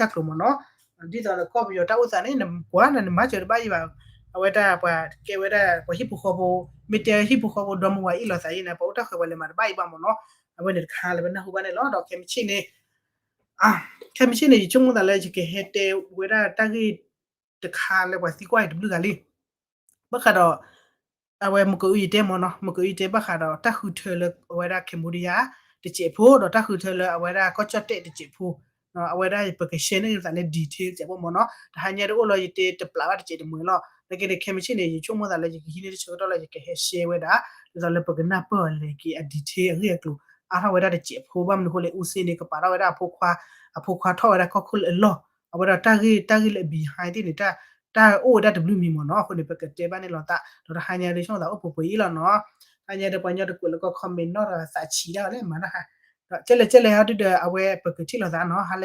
သးန့ၣ် နကွၢ်န့ၣ် နမၤစၢၤတဘၣ်ယံၤဘၣ်. အဝဲဒၣ်ပှၤကဲဝဲဒၣ်ပှၤဟံၣ်ဖိဃီဖိ မ့ၢ်တဲဟံၣ်ဖိဃီဖိဒီမါဝၤအ့ၣ်လိာ်သးအံၤန့ၣ် ပှၤအိၣ်တၢ်ဃၢၤပှၤလဲၤမၤတဘၣ်ယံၤဘၣ်မ့ၢ်နီၤ. အဝဲန့ၣ်တခါလၢပနၢ်ဟူဘၣ်န့ၣ်လီၤ. ဒီးခဲမုၢ်ဆ့ၣ်န့ၣ် ခဲမုၢ်ဆ့ၣ်န့ၣ် ယဆိကမိၣ်သးလၢယကဟဲတဲဝဲဒၣ်တၢ်ဂ့ၢ်တခါလၢပှၤသံကွၢ်အံၤတဘျုးဂၤလံ ဘၣ်ဃးဒီး အဝဲမကၤအူယတဲမ့ၢ်နီၤ မကၤအူယတဲဘၣ်ဃးဒီးတၢ်ဃုထၢလၢအဝဲဒၣ် Cambodia တစဲးဖိ ဒီးတၢ်ဃုထၢလၢအဝဲဒၣ်ကီၢ်ကၠီၣ်တဲၣ်တစဲးဖိ အဝဲဒၣ်ပက share န့ၢ်သးလၢ detail တစဲးဖိမ့ၢ်နီၤ တဟါညါတအိၣ်လီၤ ယတဲတပျးဘၣ်တစဲးတမှဲၤလီၤ နာ်က့န့ၣ် ခဲမုၢ်ဆ့ၣ်န့ၣ် ယဆိကမိၣ်သးလၢယကဟံးန့ၢ်တဆၢကတီၢ်လၢယကဟဲ share ဝဲဒၣ် ဒ်သိးလၢပကနၢ်ပၢၢ်အီၤလဲၤက့ၤအ detail အဂ့ၢ်အကျိၤ အါထီၣ်ဝဲဒၣ်တစဲးဖိ ဘၣ်မနုၤအဃိလဲၣ် အူစ့န့ၣ် ကပာ်ထီၣ်ဝဲဒၣ်အဖိခွါ အဖိခွါထီၣ်ဝဲဒၣ်ကီၢ်ခိၣ်လၢအလီၢ် အဝဲဒၣ်တၢ်ဂ့ၢ် တၢ်ဂ့ၢ်လၢအ behind သ့ၣ်န့ၣ် တၢ်အိၣ်ဝဲဒၣ်တဘျုးမံၤမ့ၢ်နီၤ အဃိန့ၣ် ပကတဲဘၣ်န့ၣ်လီၤသး ဒီးတဟါညါဒ်ဆိကမိၣ်သးအိၣ်ပှဲၤပှဲၤအံၤလီၤနီၤ တဟါညါဒီးပှၤကညီတကွဲးလၢကီၢ် comment နီၢ်တဂၤသးဆံးဒၣ်ဝဲလၢမၤတၢ်ဟါ ဒီးကဲလဲၣ်ကဲလဲၣ်ဟီဒုဒီး အဝဲပကထံၣ်လိာ်သးနီၤ ဟါလၢ